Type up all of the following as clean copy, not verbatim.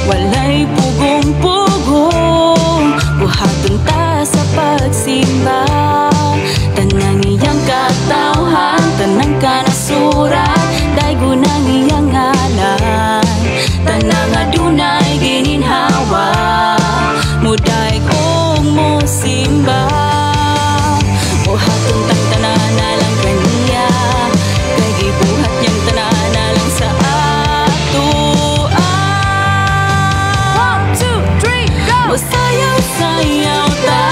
Walay pugong-pugong, buhaton ta sa pagsimba. Tanang iyang katawhan, tanang kanasuran, daygon ang iyang ngalan. Tanang adunay gininhawa, mudaig og mosimba. Buhaton tang tanan alang kaniya, kay gibuhat niyang tanan alang sa atoa. 1, 2, 3, go! Mosayaw-sayaw ta,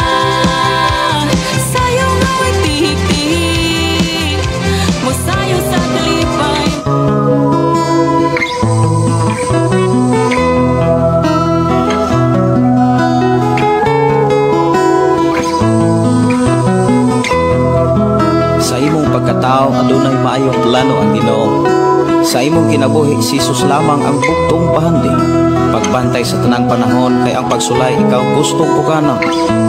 sayaw nga way tihik-tihik, mosayaw sa kalipay. Sa imong pagkatao adunay maayong plano ang Ginoo. Sa imong kinabuhi si Jesus lamang ang bugtong pahandi. Pagbantay sa tanang panahon kay ang pagsulay ikaw gustong pugana.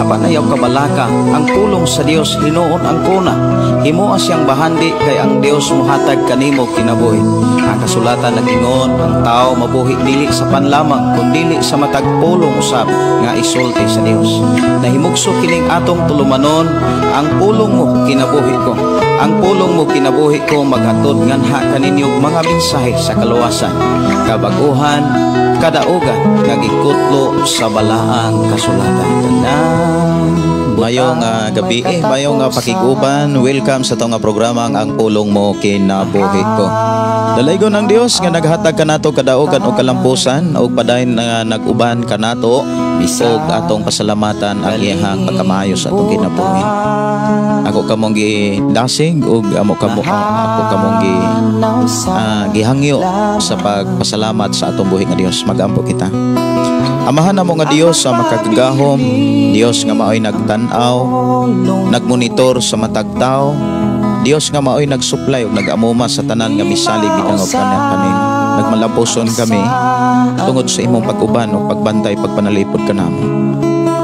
Apan ayaw kabalaka ang pulong sa Dios hinuon ang kuna. Himoa siyang bahandi kay ang Dios mohatag kanimo kinabuhi. Ang kasulatan nag-ingon ang tao mabuhi dili sa panlamang kundili sa matag pulong usab nga isulti sa Dios. Nahimugso kining atong tulumanon ang pulong mo kinabuhi ko. Ang pulong mo kinabuhi ko maghatod nganha kaninyo mga mensahe sa kaluwasan, kabaguhan, kadaugan nga gikutlo sa balaang kasulatan. Tanan. Mayong gabi, mayong pakiguban, welcome sa atong programa ang Pulong Mo Kinabuhi Ko. Dalaygon ang Dios nga naghatag kanato kadaugan o kalampusan og padayon nga nag-uban kanato ug atong pasalamatan ang iyahang pagkamaayo sa atong kinabuhi. Ako kamong gidasig ug amo kamo ako kamong gihangyo sa pagpasalamat sa atong buhi nga Dios. Magampo kita. Amahan namo nga Dios sa makagagahom, Dios nga maoy nagtan-aw, nagmonitor sa matag tawo, Dios nga maoy nagsupply ug nag-amuma sa tanan nga misalig gidangop kanimo. Nagmalampuson kami tungod sa imong pag-uban ug pagbantay pagpanalipod kanamo.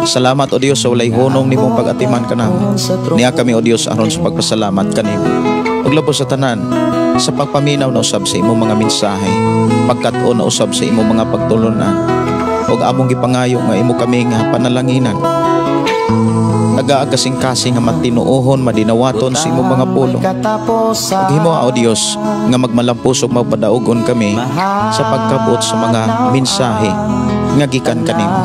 Salamat o Dios sa walay hunong nimong pag-atiman kanamo. Niya kami o Dios aron sa pagpasalamat kanimo. Ug labaw sa tanan sa pagpaminaw na usab sa imong mga mensahe, pagkat-on na usab sa imong mga pagtulunan. Ug among gipangayo nga imo kami nga panalanginan. Tagaa kasing-kasing nga matinuohon, madinawaton sa imong mga pulong. Ug himoa o Dios nga magmalampos ug magpadaugon kami sa pagkabot sa mga mensahe nga gikan kanimo.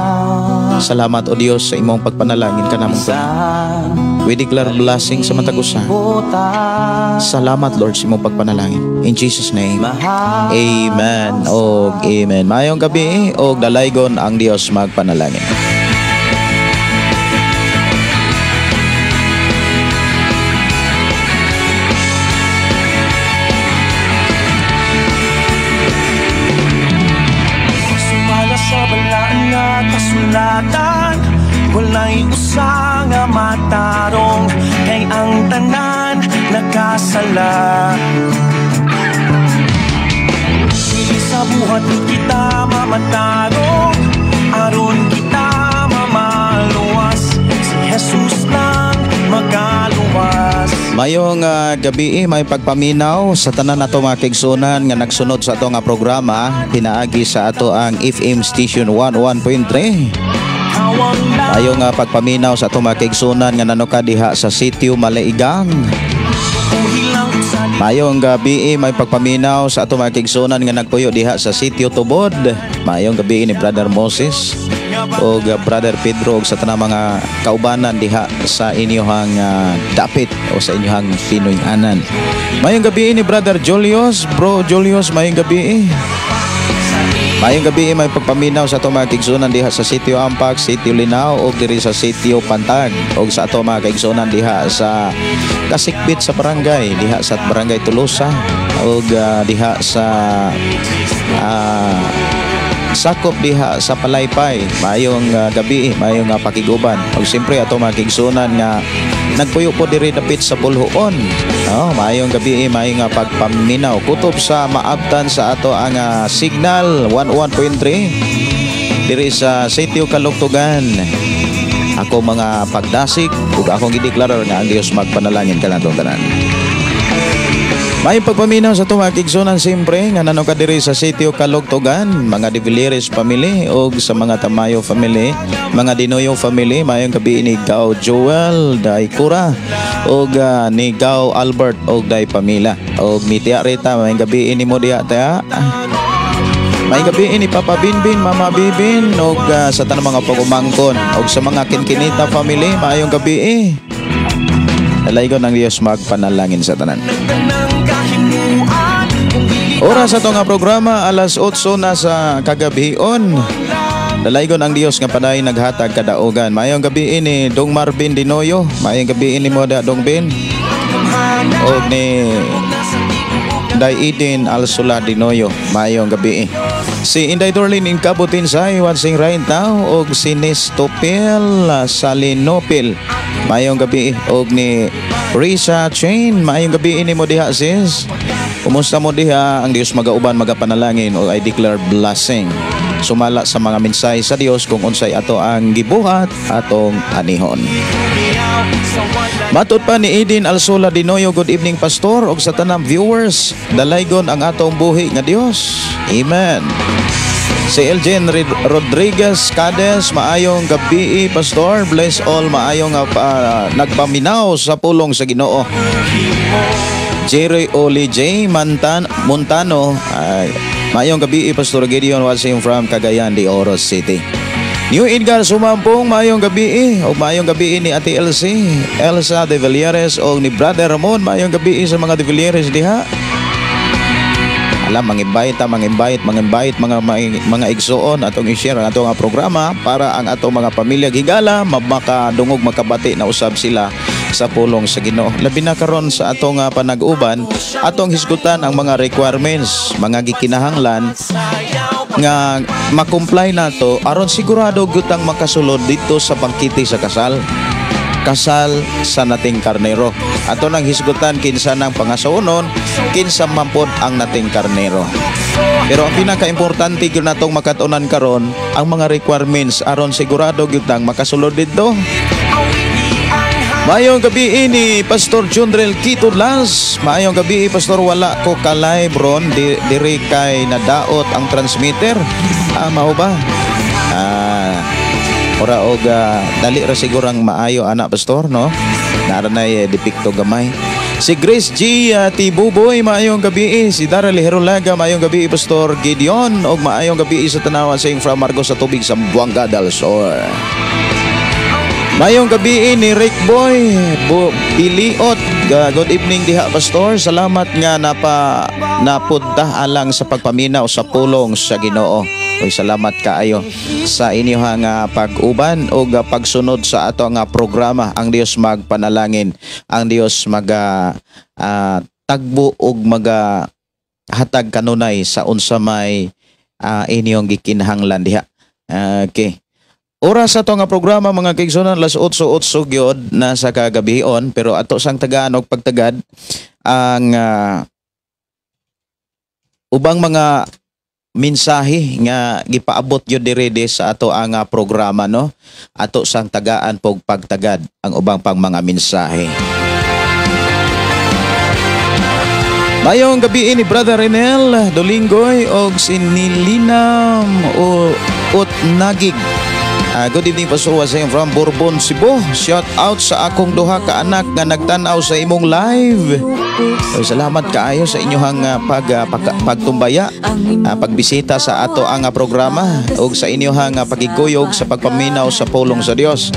Salamat o Dios sa imong pagpanalangin kanamong tanan. We declare blessing sa matag usa. Salamat Lord sa imong pagpanalangin. In Jesus name. Amen og amen. Maayong gabi og dalaygon ang Dios magpanalangin. Sumala sa balaan nga kasulatan, walay usa nga matarong, kay ang tanan nakasala. Dili sa buhat ni kita mamatarong, aron kita mamaluwas, si Jesus lang makaluwas. Mayong gabi, may pagpaminaw sa tanan nato mga kaigsuonan nga nagsunod sa ato nga programa pinaagi sa ato ang FM station 11.3. Mayong pagpaminaw sa ato mga kaigsuonan nga nanuka diha sa sitio Malaigang. Mayong gabi, may pagpaminaw sa ato mga kaigsuonan nga nagpuyo diha sa sitio Tubod. Mayong gabi ni Brother Moses og Brother Pedro og sa tanang mga kaubanan diha sa inyong dapit o sa inyong Pinoy-anan. Mayong gabi ni Brother Julius, Bro Julius, mayong gabi. Mayong gabi may pagpaminaw sa ato mga kaigsuonan diha sa sitio Ampak, sitio Linao og diri sa sitio Pantag og sa ato mga kaigsuonan diha sa Kasikbit sa barangay, diha sa barangay Tolosa og diha sa sakop diha sa Palaypay. Maayong gabi, maayong pakiguban. Og siyempre ato mga kaigsuonan nga nagpuyo po diri dapit sa Bulhoon. Oh, maayong gabi, maayong pagpaminaw. Kutob sa maabtan sa ato ang signal 11.3 diri sa Sitio Kalugtugan. Ako mga pagdasig ug akong gideklarar nga ang Dios magpanalangin kanatong tanan. May pagpaminaw sa atong mga kaigsuonan, siyempre nga nano ka diri sa Sitio Kalugtugan, mga De Villeres family o sa mga Tamayo family, mga Dinoyo family, mayong gabi ni Gao Joel, Day Kura, og ni Gao Albert og Day Pamila. Og ni Tia Rita, mayong gabi ini mo diha, Tia. May gabi ni Papa Binbin, Mama Bibin, og sa tanang mga pagumangkon, og sa mga Kinkinita family, maayong gabi eh. Dalaygon ang Dios magpanalangin sa tanan. Oras sa nga programa, alas 8 na sa kagabion. Dalaygon ang Dios nga paday naghatag kadaugan. Maayong gabi ni Dong Marvin Dinoyo, maayong gabi ni mo da Dong Ben. Og ni Day Eden Alsula Dinoyo, maayong gabi. Si Inday Dorlin in Kabutinsay watching right now og si Nestopel Salinopil. Maayong gabi og ni Risa Chain, maayong gabi ni mo diha, sis. Kumusta mo diha? Ang Dios magauban, magapanalangin o I declare blessing. Sumala sa mga mensahe sa Dios, kung unsay ato ang gibuhat, atong anihon. Matod pa ni Eden Alsola Dinoyo, "Good evening, Pastor, og sa tanang viewers, dalaygon ang atong buhi nga Dios. Amen." Si Elgin Rodriguez Cades, "Maayong gabi, Pastor. Bless all maayong nagpaminaw sa pulong sa Ginoo." Jerry Oli J. Montano, ay, "Maayong gabi, Pastor Gideon, watching from Cagayan de Oro City." New Edgar Sumampong, maayong gabi o maayong gabi ni Ate Elsie, Elsa de Villeres o ni Brother Ramon, maayong gabi sa mga de Villeres diha. Alam, mang-invite ta, mang-invite, mang-invite mga igsuon atong i-share ang atong nga programa para ang atong mga pamilya higala makadungog, makabati na usab sila sa pulong sa Ginoo. Labi na karon sa atong panag-uban, atong hisgutan ang mga requirements, mga gikinahanglan nga ma-comply nato aron sigurado gyud ang makasulod dito sa bangkete sa kasal, kasal sa Nating Karnero. Ato nang hisgutan kinsa nang pangasawonon, kinsa man pod ang Nating Karnero. Pero ang pinaka-importante gyud natong makat-unan karon ang mga requirements aron sigurado gyud tang makasulod didto. Maayong gabi ni Pastor Jundrel Quito Las. Maayong gabi, Pastor, wala ko ka-live ron di, diri kay nadaot ang transmitter. Ah, mao ba? Ah, ora og dali ra siguro ang maayo ana, Pastor, no? Naara nay depekto gamay. Si Grace G. Tibuboy, maayong gabi. Si Daryl Herolaga, "Maayong gabi, Pastor Gideon og maayong gabi sa tanawan saying from Marcos sa Tubig, Zamboanga del Sur." Mayong gabi ni Rick Boy Biliot. "Good evening diha, Pastor. Salamat nga napunta alang sa pagpaminaw sa pulong sa Ginoo." Uy, salamat kaayo sa inyong nga pag-uban o pagsunod sa ato nga programa. Ang Dios magpanalangin, ang Dios maga tagbo og maga hatag kanunay sa unsa may inyong gikinahanglan diha. Okay. Oras sa ato nga programa, mga kaigsuonan, alas 8:08 gyud na sa kagabion, pero ato sang tagaan og pagtagad ang ubang mga mensahe nga gipaabot gyud diri sa ato ang programa, no? Ato sang tagaan pog pagtagad ang ubang pang mga mensahe. Mayong gabi ni Brother Renel Dolinggoy og si Nilinam o Utnagig. "Good evening, Pastor Waseng from Bourbon, Cebu. Shout out sa akong duha ka anak nga nagtan-aw sa imong live." Oy, salamat kaayo sa inyong pagtumbaya, pagbisita sa ato ang programa ug sa inyong pagiguyog sa pagpaminaw sa pulong sa Dios.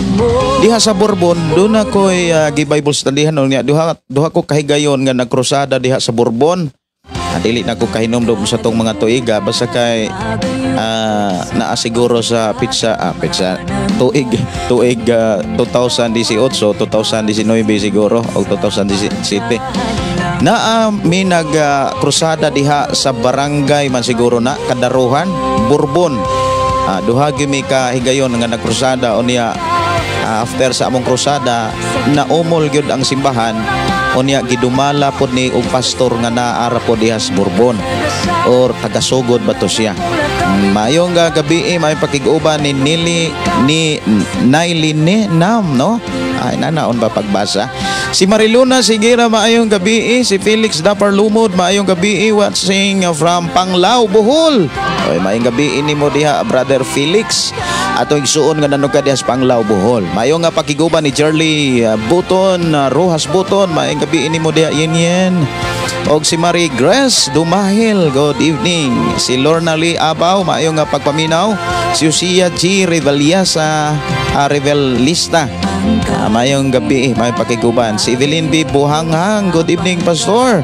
Diha sa Bourbon, doon ako'y gi-Bible studyhan niya. Duha duha ko kahigayon nga nagkrusada diha sa Bourbon. Dili na ko kahinumdum sa tong mga tuiga, basta kay naa siguro sa pizza tuig tuig 2018, 2019 siguro o 2017 naa mi nag krusada diha sa barangay man siguro na Kadaruhan, Bourbon. Duha gyud mi ka higayon nga nagkrusada. Unya after sa among krusada, naumol gyud ang simbahan. Unya gidumala pod ni og pastor nga naara pod diha sa Bourbon or tagasugod ba to siya. Maayong gabi, may pakig-uban ni Nili ni Nailini Nam, no? Ay, nanaon ba pagbasa? Si Mariluna Sigira, maayong gabi. Si Felix Dapar Lumod, maayong gabi. Watching from Panglao, Bohol. Oy, maayong gabi nimo diha, Brother Felix. Ato igsuon nga nanog ka diha sa Panglao, Bohol. Maayong nga pakiguban ni Jerly Buton, Rojas Buton, maayong gabi nimo diha, yen yen. Og si Marie Grace Dumahil, good evening. Si Lorna Lee Abaw, maayong nga pagpaminaw. Si Usia G. Reveliasa, Revelista. Maayong gabi, maayong pakiguban. Si Evelyn B. Buhanghang, good evening, Pastor.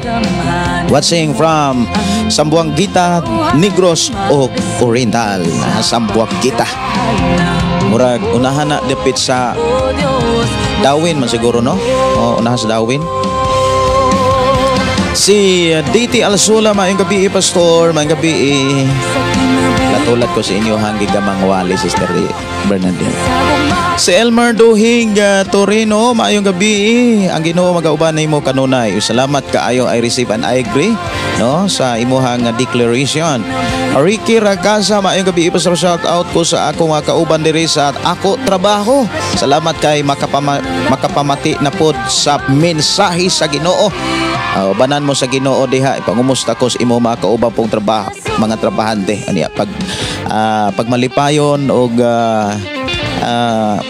Watching from Zamboanguita, Negros o Oriental. Zamboanguita. Murag unahan na dapit sa Dauin man siguro, no? O, unahan sa Dauin. Si DT Alsula, maayong gabi, Pastor. Maayong gabi. Latulad ko sa inyo hanggang gamang wali, Sister Bernadette. Si Elmer Duhing Torino, maayong gabi. Ang Ginoo magauban nimo kanunay. Salamat kaayo. I receive and I agree, no, sa imuhang declaration. Ricky Ragasa, maayong gabi, Pastor. Shout out ko sa akong mga kauban diri sa ako trabaho. Salamat kay makapamati na pod sa mensahe sa Ginoo. Banan mo sa Ginoo diha, ipangumusta ko sa imo mga kauban pong trabaho, mga trabahante. Aniya pag pagmalipayon og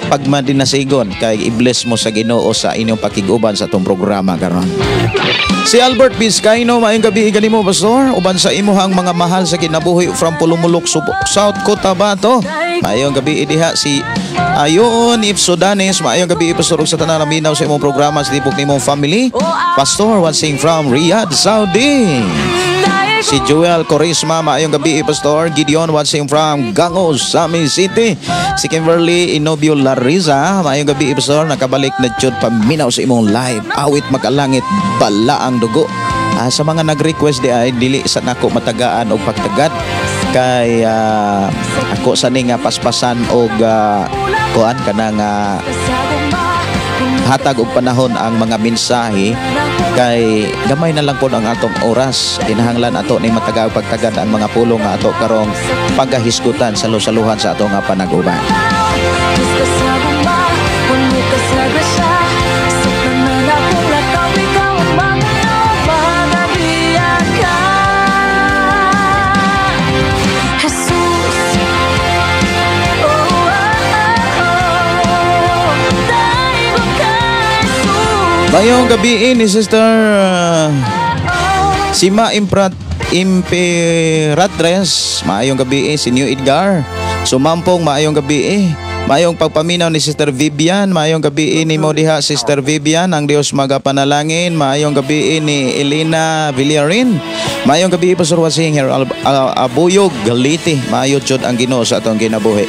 pagmadinasigon kay i-bless mo sa Ginoo sa inyong pakiguban sa atong programa karon. Si Albert Vizcaino, maayong gabi ganimo, Pastor. Uban sa imuhang mga mahal sa kinabuhi from Pulumulok, South Cotabato. Maayong gabi diha. Si Ayon If Sudanes, maayong gabi, Pastor, ug sa tanan naminaw sa imong programa sa tibok nimong family. Pastor watching from Riyadh, Saudi. Si Joel Corisma, maayong gabi, Pastor. Gideon watching from Gangos, Sami City. Si Kimberly Inobio Lariza, maayong gabi, Pastor. Nakabalik na jud paminaw sa imong live. Awit makalangit, balaang dugo. Sa mga nag-request di ay dili sa nako matagaan og pagtagad kay ako sa ni nga paspasan og kuan kanang hatag og panahon ang mga mensahe kay gamay na lang po ang atong oras. Kinahanglan ato ni mataga og pagtagad ang mga pulong nga ato karong pagahisgutan sa saluhan sa atong nga panaguban. Diyos ka sa gugma, puno ka sa grasya. Sa tanan akong lakaw, ikaw ang mga ka, Jesus. Oh, daigon ka, Jesus. Maayong gabi ni Sister Sima Imprat Imperatres, maayong gabi si New Edgar. Sumampong, maayong gabi. Maayong pagpaminaw ni Sister Vivian, maayong gabi nimo diha, Sister Vivian, ang Dios magapanalangin. Maayong gabi ni Elena Villarin. Maayong gabi, Pastor Wasing here Abuyog Galiti. Maayo jud ang Ginoo sa atong kinabuhi.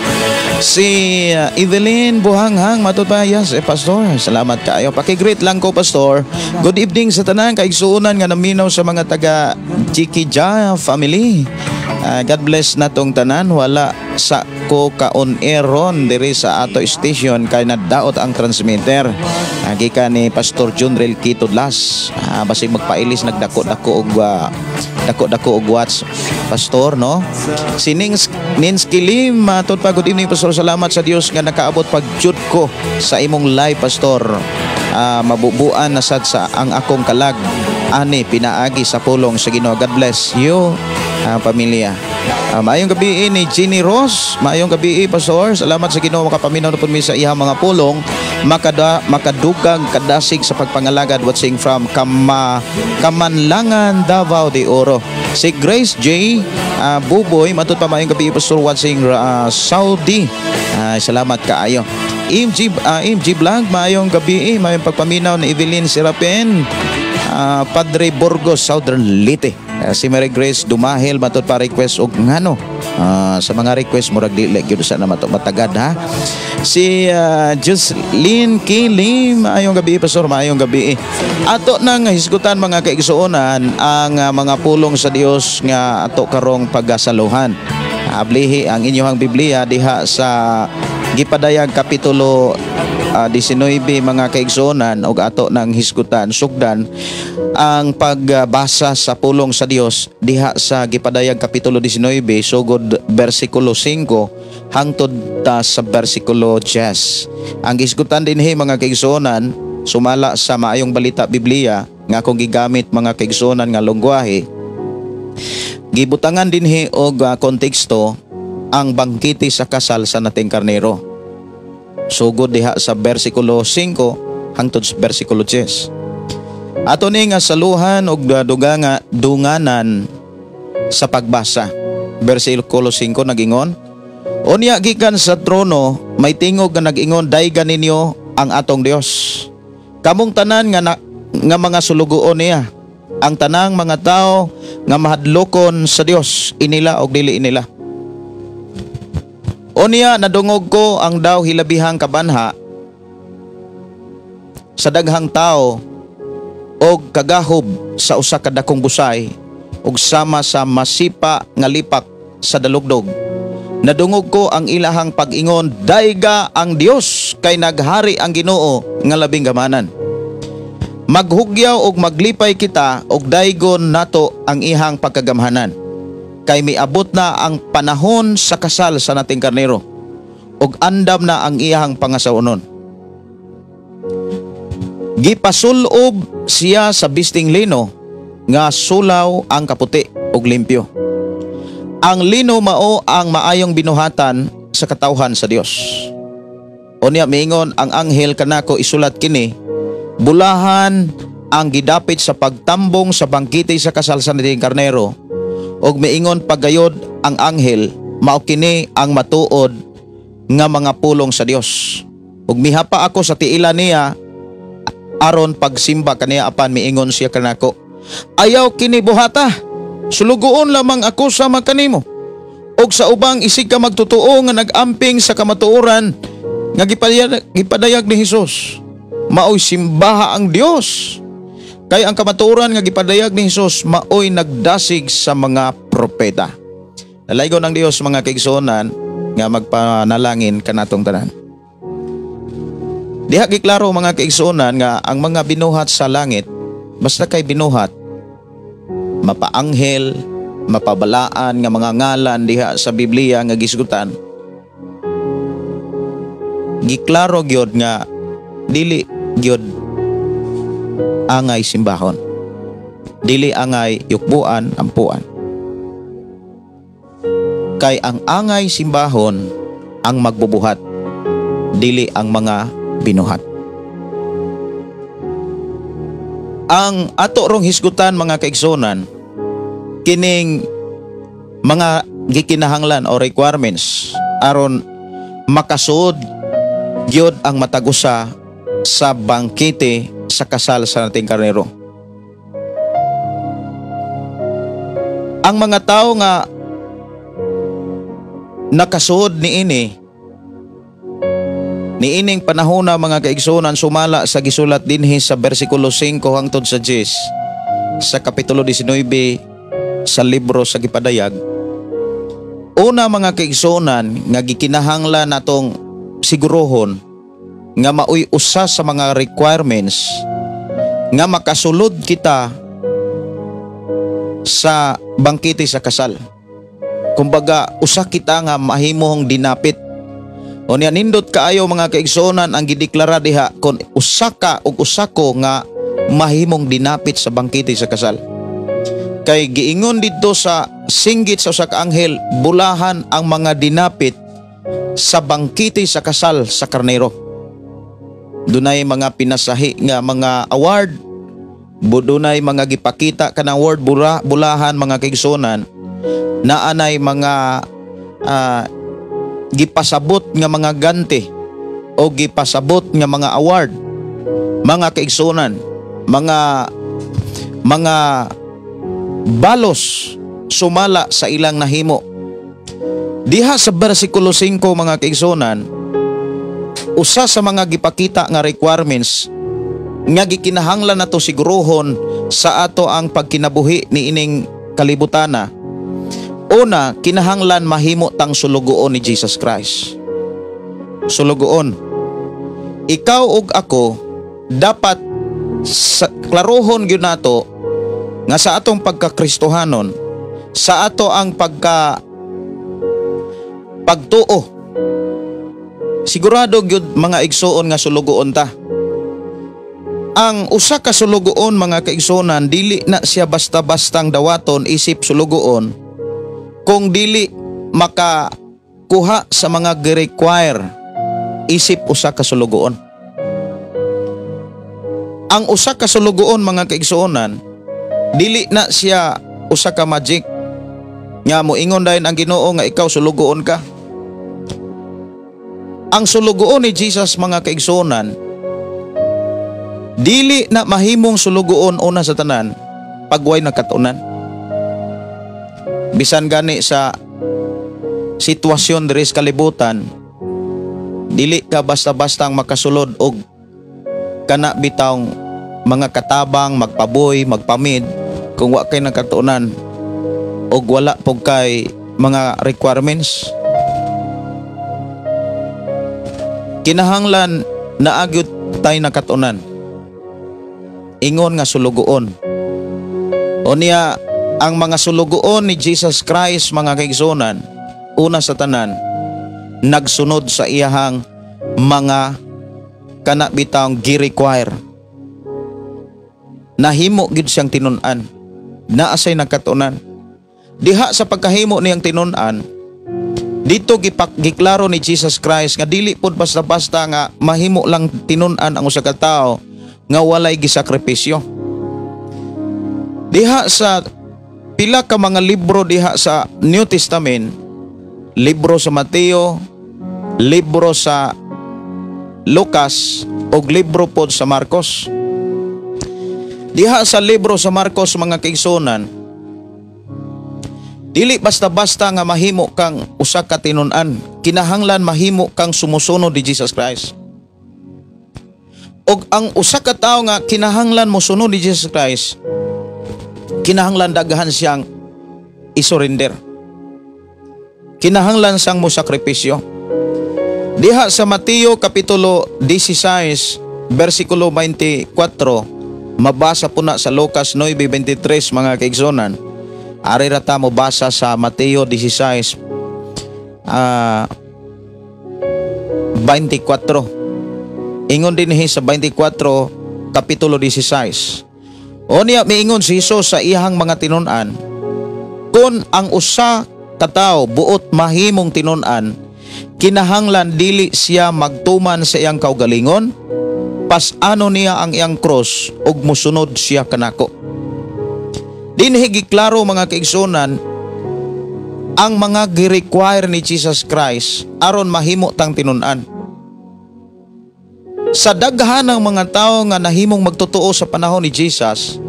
Si Evelyn Buhanghang, matud pa, yes, eh, Pastor. Salamat kaayo. Paki-greet lang ko, Pastor. Good evening sa tanan kaigsuonan nga naminaw sa mga taga Chikija family. God bless natong tanan. Wala sa ko ka-on air ron diri sa ato station kay nadaot ang transmitter. Gikan ni Pastor Junrel Quito Las. Basig magpailis nagdako-dako og dako-dako og watts, Pastor, no? Si Nings Nins Kilim, matud pa, good evening, Pastor. Salamat sa Dios nga nakaabot pag jud ko sa imong live, Pastor. Mabubuan na sad sa ang akong kalag ani pinaagi sa pulong sa Ginoo. God bless you, pamilya. Maayong gabi ni Jenny Ross. Maayong gabi, Pastor. Salamat sa Ginoo makapaminaw na pud mi sa iyang mga pulong. Makadugang kadasig sa pagpangalagad, watching from Kamanlangan, Davao de Oro. Si Grace J. Buboy, matud pa, maayong gabi, Pastor, watching Saudi. Salamat kaayo. MG Vlog, maayong gabi, maayong pagpaminaw ni Evelyn Serapin. Padre Burgos, Southern Leyte. Si Mary Grace Dumahil, matud pa, request og ngano. Sa mga request murag dili gyud sa na matagad ha. Si Jocelyn K. Lim, maayong gabi, Pastor, maayong gabi. Ato nang hisgutan, mga kaigsuonan, ang mga pulong sa Dios nga ato karong pagasaluhan. Ablihi ang inyong Biblia diha sa Gipadayag kapitulo 19, mga kaigsuonan, og ato nang hisgutan, sugdan ang pagbasa sa pulong sa Dios diha sa Gipadayag kapitulo 19 sugod bersikulo 5 hangtod ta sa bersikulo 10. Ang hisgutan dinhi, mga kaigsuonan, sumala sa Maayong Balita Biblia nga akong gigamit, mga kaigsuonan, nga lengguwahe, gibutangan dinhi og konteksto ang bangkete sa kasal sa Nating Karnero. Sugod diha sa bersikulo 5 hangtod sa bersikulo 10. Ato ni nga saluhan og duganga dunganan sa pagbasa. Bersikulo 5 nagingon, "Unya gikan sa trono may tingog nga nag-ingon, 'Daygan ninyo ang atong Dios. Kamong tanan nga mga sulugoon niya, ang tanang mga tao nga mahadlokon sa Dios, inila og dili inila.' Unya nadungog ko ang daw hilabihang kabanha sa daghang tao og kagahob sa usa ka dakong busay ug sama sa masipa nga lipak sa dalugdog. Nadungog ko ang ilahang pag-ingon, 'Dayga ang Dios, kay naghari ang Ginoo nga labing gamanan. Maghugyaw og maglipay kita og daygon nato ang ihang pagkagamhanan. Kay miabot na ang panahon sa kasal sa Nating Karnero ug andam na ang iyang pangasawonon. Gipasulob siya sa bisting lino nga sulaw ang kaputi ug limpyo. Ang lino mao ang maayong binuhatan sa katawhan sa Dios. Unya miingon ang anghel kanako, 'Isulat kini: Bulahan ang gidapit sa pagtambong sa bangkete sa kasal sa Nating Karnero.' Ug miingon pagayod ang anghel, 'Mao kini ang matuod nga mga pulong sa Dios.' Ug mihapa ako sa tiila niya aron pagsimba kaniya, apan miingon siya kanako, 'Ayaw kini buhata. Sulugoon lamang ako sama kanimo ug sa ubang isig ka magtotoo nga nag-amping sa kamatuoran nga gipadayag ni Hesus. Maoy simbaha ang Dios. Kay ang kamatuoran nga gipadayag ni Hesus maoy nagdasig sa mga propeta.'" Dalaygon ang Dios, mga kaigsuonan, nga magpanalangin kanatong tanan. Diha giklaro, mga kaigsuonan, nga ang mga binuhat sa langit, basta kay binuhat, mapaanghel, mapabalaan nga mga ngalan diha sa Biblia nga gisgutan, giklaro gyud nga dili gyud angay simbahon. Dili angay yukbuan, ampuan. Kay ang angay simbahon ang magbubuhat, dili ang mga binuhat. Ang ato rong hisgutan, mga kaigsuonan, kining mga gikinahanglan o requirements aron makasuod gyud ang matag usa sa bangkete sa kasal sa Nating Karnero. Ang mga tao nga nakasuod niining panahona, mga kaigsuonan, sumala sa gisulat dinhi sa bersikulo 5 hangtod sa 10 sa kapitulo 19 sa libro sa Gipadayag. Una, mga kaigsuonan, nga gikinahanglan natong siguruhon nga maoy usa sa mga requirements nga makasulod kita sa bangkete sa kasal. Kumbaga, usa kita nga mahimong dinapit. Unya nindot kaayo, mga kaigsuonan, ang gideklara diha kon usa ka ug usa ko nga mahimong dinapit sa bangkete sa kasal. Kay giingon didto sa singgit sa usa ka anghel, "Bulahan ang mga dinapit sa bangkete sa kasal sa Karnero." Dunay mga pinasahi nga mga award, dunay mga gipakita kanang word bulahan, mga kaigsuonan, naanay mga gipasabot nga mga ganti o gipasabot nga mga award, mga kaigsuonan, mga balos sumala sa ilang nahimo. Diha sa bersikulo 5, mga kaigsuonan, usa sa mga gipakita nga requirements nga gikinahanglan nato siguruhon sa ato ang pagkinabuhi niining kalibutana. Una, kinahanglan mahimo tang sulugoon ni Jesus Christ. Sulugoon. Ikaw ug ako dapat sa, klarohon gyud nato nga sa atong pagkakristohanon, sa ato ang pagtuo, sigurado gyud, mga igsuon, nga sulugoon ta. Ang usa ka sulugoon, mga kaigsuonan, dili na siya basta-bastang dawaton isip sulugoon kung dili makakuha sa mga gi-require isip usa ka sulugoon. Ang usa ka sulugoon, mga kaigsuonan, dili na siya usa ka magic nga moingon dayon ang Ginoo nga ikaw sulugoon ka. Ang sulugoon ni Jesus, mga kaigsuonan, dili na mahimong sulugoon una sa tanan pag way nakatunan. Bisan gani sa sitwasyon diri sa kalibutan, dili ka basta-bastang makasulod og kana bitawng mga katabang, magpaboy, magpamid, kung wa kay nakatunan og wala pud kay mga requirements. Kinahanglan naa gyud tay nakatunan ingon nga sulugoon. Unya ang mga sulugoon ni Jesus Christ, mga kaigsuonan, una sa tanan nagsunod sa iyahang mga kana bitawng gi-require. Nahimo gid siyang tinun-an. Naa siya'y nakatunan. Diha sa pagkahimo niyang tinun-an, dito giklaro ni Jesus Christ nga dili pod basta-basta nga mahimo lang tinun-an ang usa ka tawo nga walay gisakripisyo. Diha sa pila ka mga libro diha sa New Testament, libro sa Mateo, libro sa Lucas ug libro pod sa Marcos. Diha sa libro sa Marcos, mga kaigsuonan, dili basta-basta nga mahimo kang usa ka tinun-an. Kinahanglan mahimo kang sumusunod ni Jesus Christ. Og ang usa ka tawo nga kinahanglan mosunod ni Jesus Christ, kinahanglan daghan siyang isurrender. Kinahanglan siyang mosakripisyo. Diha sa Mateo kapitulo 16 bersikulo 24, mabasa po na sa Lucas 9:23, mga kaigsuonan. Ari ra ta mo basa sa Mateo 16 24. Ingon dinhi sa 24, kapitulo 16. Unya miingon si Jesus sa iyahang mga tinun-an, "Kung ang usa ka tawo buot mahimong tinun-an, kinahanglan dili siya magtuman sa iyang kaugalingon, pas-ano niya ang iyang cross ug musunod siya kanako." Dinhi giklaro, mga kaigsuonan, ang mga gi-require ni Jesus Christ aron mahimo tang tinun-an. Sa daghan ng mga tao nga nahimong magtotoo sa panahon ni Jesus,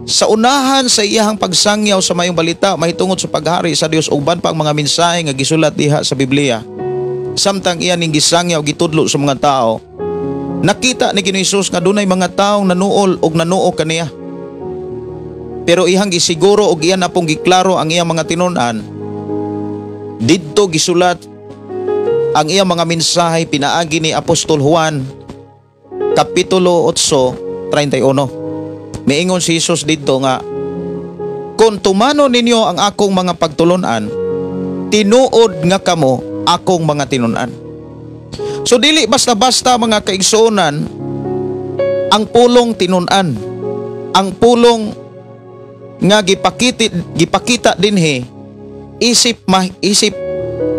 sa unahan sa iyahang pagsangyaw sa mayong balita mahitungod sa paghari sa Dios, uban pa ang mga mensahe nga gisulat diha sa Biblia, samtang iya ning gisangyaw, gitudlo sa mga tao, nakita ni Ginoong Hesus nga dunay mga taong nanuol og nanuo kaniya. Pero iyang gisiguro og iya na pong giklaro ang iyang mga tinun-an. Didto gisulat ang iyang mga mensahe pinaagi ni Apostol Juan, kapitulo 8:31. Miingon si Jesus didto nga, "Kung tumano ninyo ang akong mga pagtulunan, tinuod nga kamo akong mga tinun-an." So dili basta-basta, mga kaigsuonan, ang pulong tinun-an. Ang pulong nga gipakita dinhi isip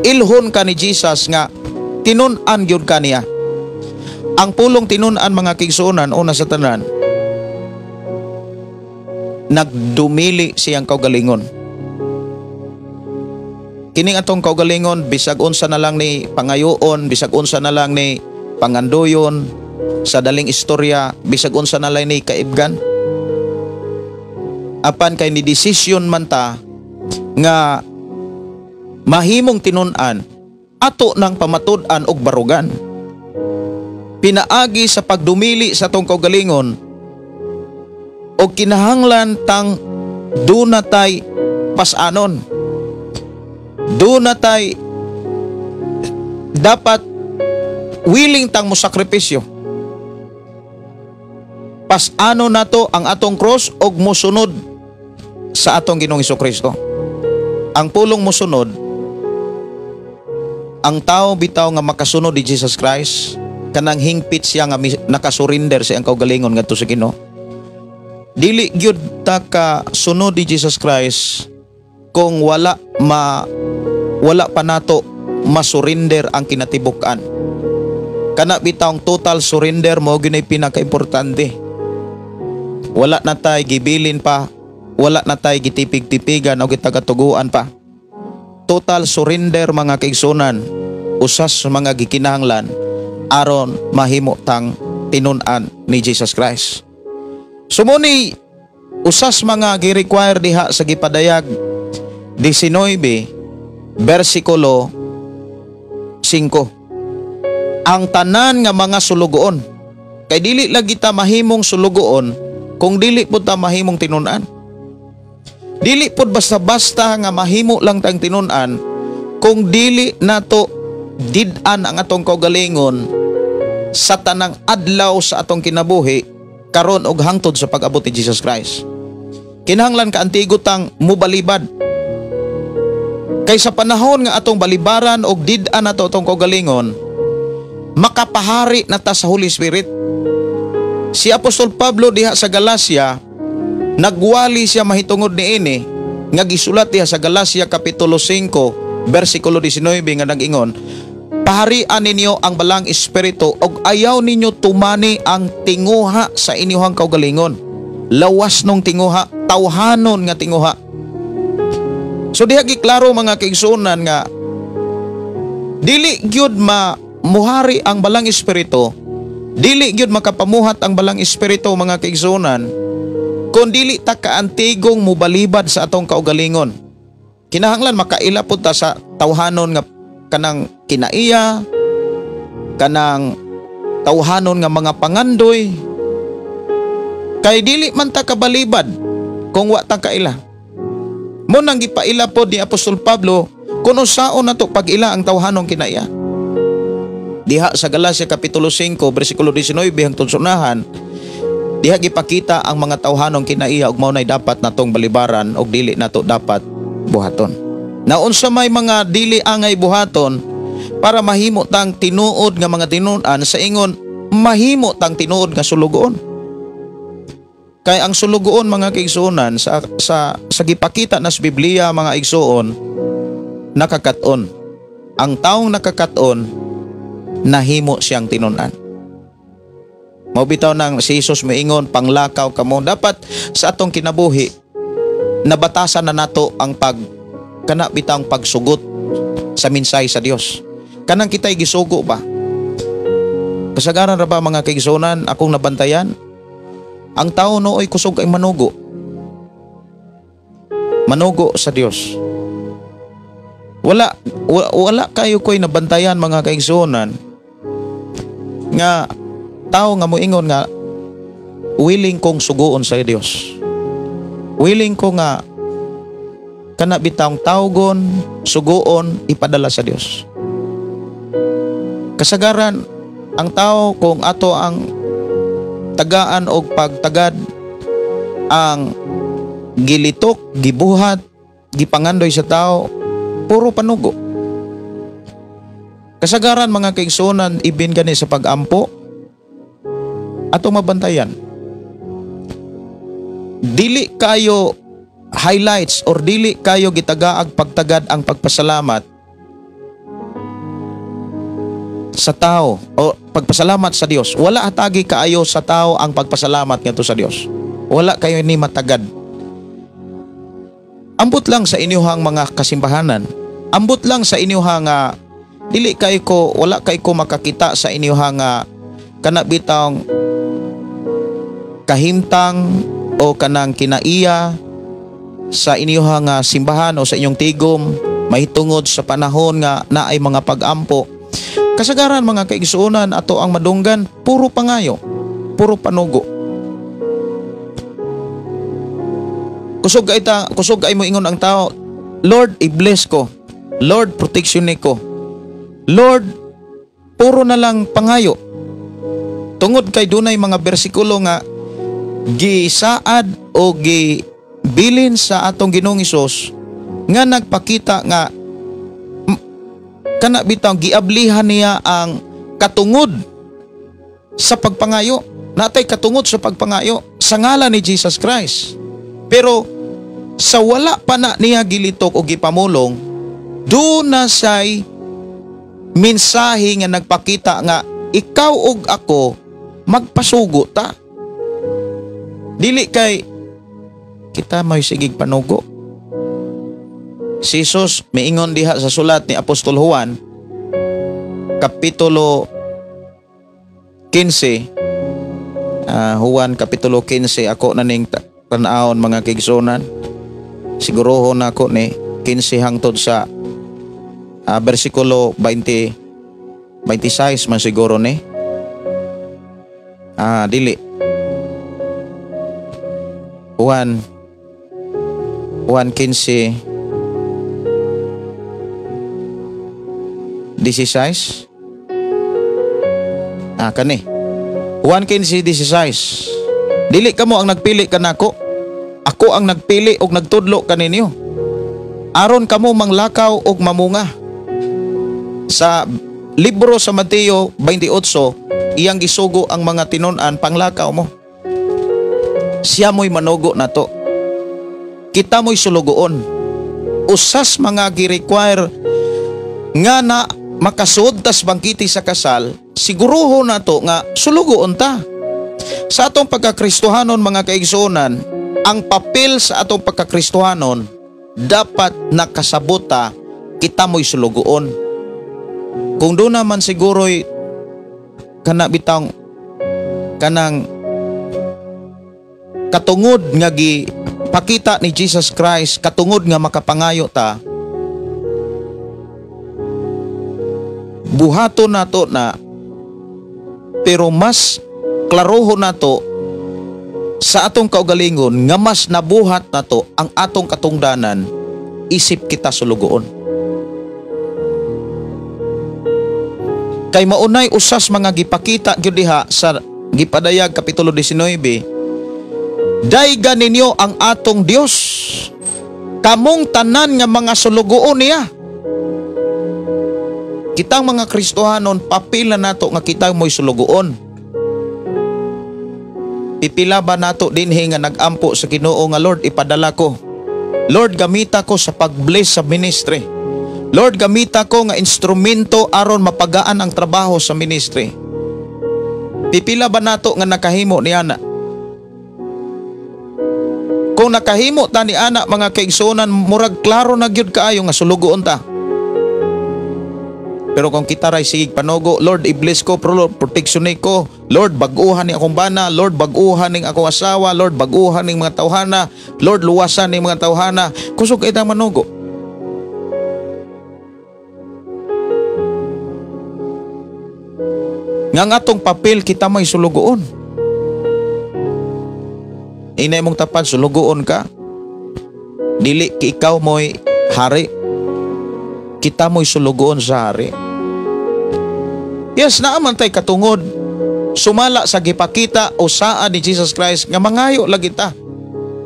ilhon ka ni Jesus nga tinun-an gyud ka niya. Ang pulong tinun-an, mga kaigsuonan, una sa tanan nagdumili siyang kaugalingon. Kining atong kaugalingon, bisag unsa na lang ni pangayoon, bisag unsa na lang ni pangandoyon, sa daling istorya, bisag unsa na lang ni kaibgan. Apan kay ni desisyon man ta nga mahimong tinun-an, ato nang pamatud-an og barugan. Pinaagi sa pagdumili sa atong kaugalingon og kinahanglan tang duna tay pasanon. Duna tay dapat Willing tang mo sakripisyo. Pas-ano nato ang atong cross og mosunod sa atong Ginoong Kristo. Ang pulong mosunod, ang tao bitaw nga makasunod ni Jesus Christ, kanang hingpit siya nga nakasurrender sa iyang kaugalingon ngadto sa Ginoo. Dili gyud ta ka sunod ni Jesus Christ kung wala pa nato masurrender ang kinatibuk-an. Kana bitawng total surrender mo gyud pinakaimportante. Wala na tay gibilin pa, wala na tay gitipig-tipigan o gitagatuguan pa. Total surrender, mga kaigsunan, usas sa mga gikinahanglan aron mahimo tang tinun-an ni Jesus Christ. So mao ni usas mga gi-require diha sa gipadayag 19 bersikulo 5. Ang tanan nga mga sulugoon, kay dili lagi ta mahimong sulugoon kung dili pud ta mahimong tinun-an. Dili pud basta-basta nga mahimo lang tang tinun-an kung dili nato did-an ang atong kaugalingon sa tanang adlaw sa atong kinabuhi karon og hangtod sa pag-abot ni Jesus Christ. Kinahanglan kaantigo tang mubalibad. Kay sa panahon nga atong balibaran og did-an nato atong kaugalingon, makapahari na ta sa Holy Spirit. Si Apostol Pablo diha sa Galacia, nagwali siya mahitungod niini nga gisulat diha sa Galacia kapitulo 5 bersikulo 19 nga nag-ingon, "Paharian ninyo ang Balang Espiritu og ayaw ninyo tumani ang tinguha sa inyong kaugalingon." Lawas nung tinguha, tawhanon nga tinguha. So diha giklaro, mga kaigsuonan, nga dili gyud ma muhari ang Balang Espiritu, dili gyud makapamuhat ang Balang Espiritu, mga kaigsuonan, kung dili ta kaantigong mubalibad sa atong kaugalingon. Kinahanglan makaila pud ta sa tawhanon nga kanang kinaiya, kanang tawhanon nga mga pangandoy. Kay dili man ta kabalibad kung wa ta kaila. Mao nang gipaila pod ni Apostol Pablo kung unsaon nato pag-ila ang tawhanong kinaiya. Diha sa Galacia kapitulo 5 bersikulo 19 hangtod sunahan, diha gipakita ang mga tawhanong kinaiya ug mao nay dapat natong balibaran ug dili nato dapat buhaton. Na unsa may mga dili angay buhaton para mahimo tang tinuod nga mga tinun-an, sa ingon mahimo tang tinuod nga sulugoon? Kay ang sulugoon, mga kaigsuonan, sa gipakita na sa Biblia, mga igsuon, nakakaton. Ang taong nakakaton, nahimo siyang tinun-an. Mao bitaw nang si Jesus moingon, "Panglakaw kamo." Dapat sa atong kinabuhi, nabatasan na nato ang pag kana bitang pagsugot sa minsay sa Dios. Kanang kita'y gisugo ba? Kasagaran ra ba, mga kaigsuonan, akong nabantayan, ang tao nooy kusog ay manugo. Manugo sa Dios. Wala kayo ko'y nabantayan, mga kaigsuonan, nga tao nga moingon nga willing kong suguon sa Dios. Willing ko nga kana bitawng tawgon, suguon, ipadala sa Dios. Kasagaran ang tao, kung ato ang tagaan og pagtagad ang gilitok, gibuhat, gipangandoy sa tao, puro panugo. Kasagaran, mga kaigsuonan, ibin gani sa pag-ampo, atong mabantayan. Dili kayo highlights or dili kayo gitagaag pagtagad ang pagpasalamat sa tao o pagpasalamat sa Dios. Wala hatagi kaayo sa tao ang pagpasalamat ngadto sa Dios. Wala kayo ni matagad. Ambot lang sa inyuhang mga kasimbahanan. Ambot lang sa inyuhang nga dili kay ko, wala kay ko makakita sa inyuhang nga kana bitawng kahimtang o kanang kinaiya sa inyuhang nga simbahan o sa inyong tigom mahitungod sa panahon nga naay mga pag-ampo. Kasagaran, mga kaigsuonan, ato ang madunggan, puro pangayo, puro panugo. Kusog kay ta, kusog kay mo ingon ang tao, "Lord, i-bless ko. Lord, protection ni ko. Lord, puro na lang pangayo. Tungod kay dunay mga bersikulo nga gisaad o gibilin sa atong Ginoong Hesus nga nagpakita nga kana bitaw giablihan niya ang katungod sa pagpangayo. Natay katungod sa pagpangayo sa ngalan ni Jesus Christ. Pero sa wala pa na niya gilitok o gipamulong, do na siya'y mensahe nga nagpakita nga ikaw ug ako magpasugo ta. Dili kay kita may sigig panugo. Si Jesus miingon diha sa sulat ni Apostol Juan kapitulo 15, Juan kapitulo 15, ako na ning tan-awon mga kaigsuonan. Sigurohon na ako ni 15 hangtod sa bersikulo 20, 26 man siguro ni. Dili. Juan 15 16. Kani. Juan 15:16. Dili kamo ang nagpili kanako. Ako ang nagpili og nagtudlo kaninyo. Aron kamo manglakaw og mamunga. Sa libro sa Mateo 28, iyang gisugo ang mga tinun-an panglakaw mo. Siya mo'y manugo nato. Kita mo'y sulugoon. Usas mga gi-require nga na makasuod tas bangkiti sa kasal, siguruho nato nga sulugoon ta. Sa atong pagkakristohanon mga kaigsuonan, ang papel sa atong pagkakristohanon dapat nakasabota kita mo'y sulugoon. Kung doon naman siguro'y kana bitang kanang katungod nga gipakita ni Jesus Christ, katungod nga makapangayo ta, buhato nato na, pero mas klaroho nato sa atong kaugalingon nga mas nabuhat nato ang atong katungdanan isip kita sulugoon. Kay maunay usas mga gipakita gyud diha sa gipadayag kapitulo 19, daygan ninyo ang atong Dios, kamong tanan nga mga sulugoon niya. Kitang mga Kristohanon, papila nato nga kita mo'y sulugoon. Pipila ba nato dinhi nga nagampo sa Ginoo nga Lord, ipadala ko. Lord, gamita ko sa pag-bless sa ministry. Lord, gamita ko nga instrumento aron mapagaan ang trabaho sa ministry. Pipila ba nato nga nakahimo ni ana? Kung nakahimo ta ni ana mga kaigsuonan, murag klaro na gyud kaayo nga sulugoon ta. Pero kung kita ray sigig panugo, Lord, i-bless ko, Lord, protection ko, Lord, bag-uhan ni akong bana, Lord, bag-uhan ning akong asawa, Lord, bag-uhan ning mga tawhana, Lord, luwasan ning mga tawhana, kusog itang manugo. Nga ang atong papel, kita may sulugoon. Inay mong tapad, sulugoon ka. Dili ki ikaw mo'y hari. Kita mo'y sulugoon sa hari. Yes, naaman tay katungod sumala sa gipakita o saa ni Jesus Christ nga mangayo lagi ta.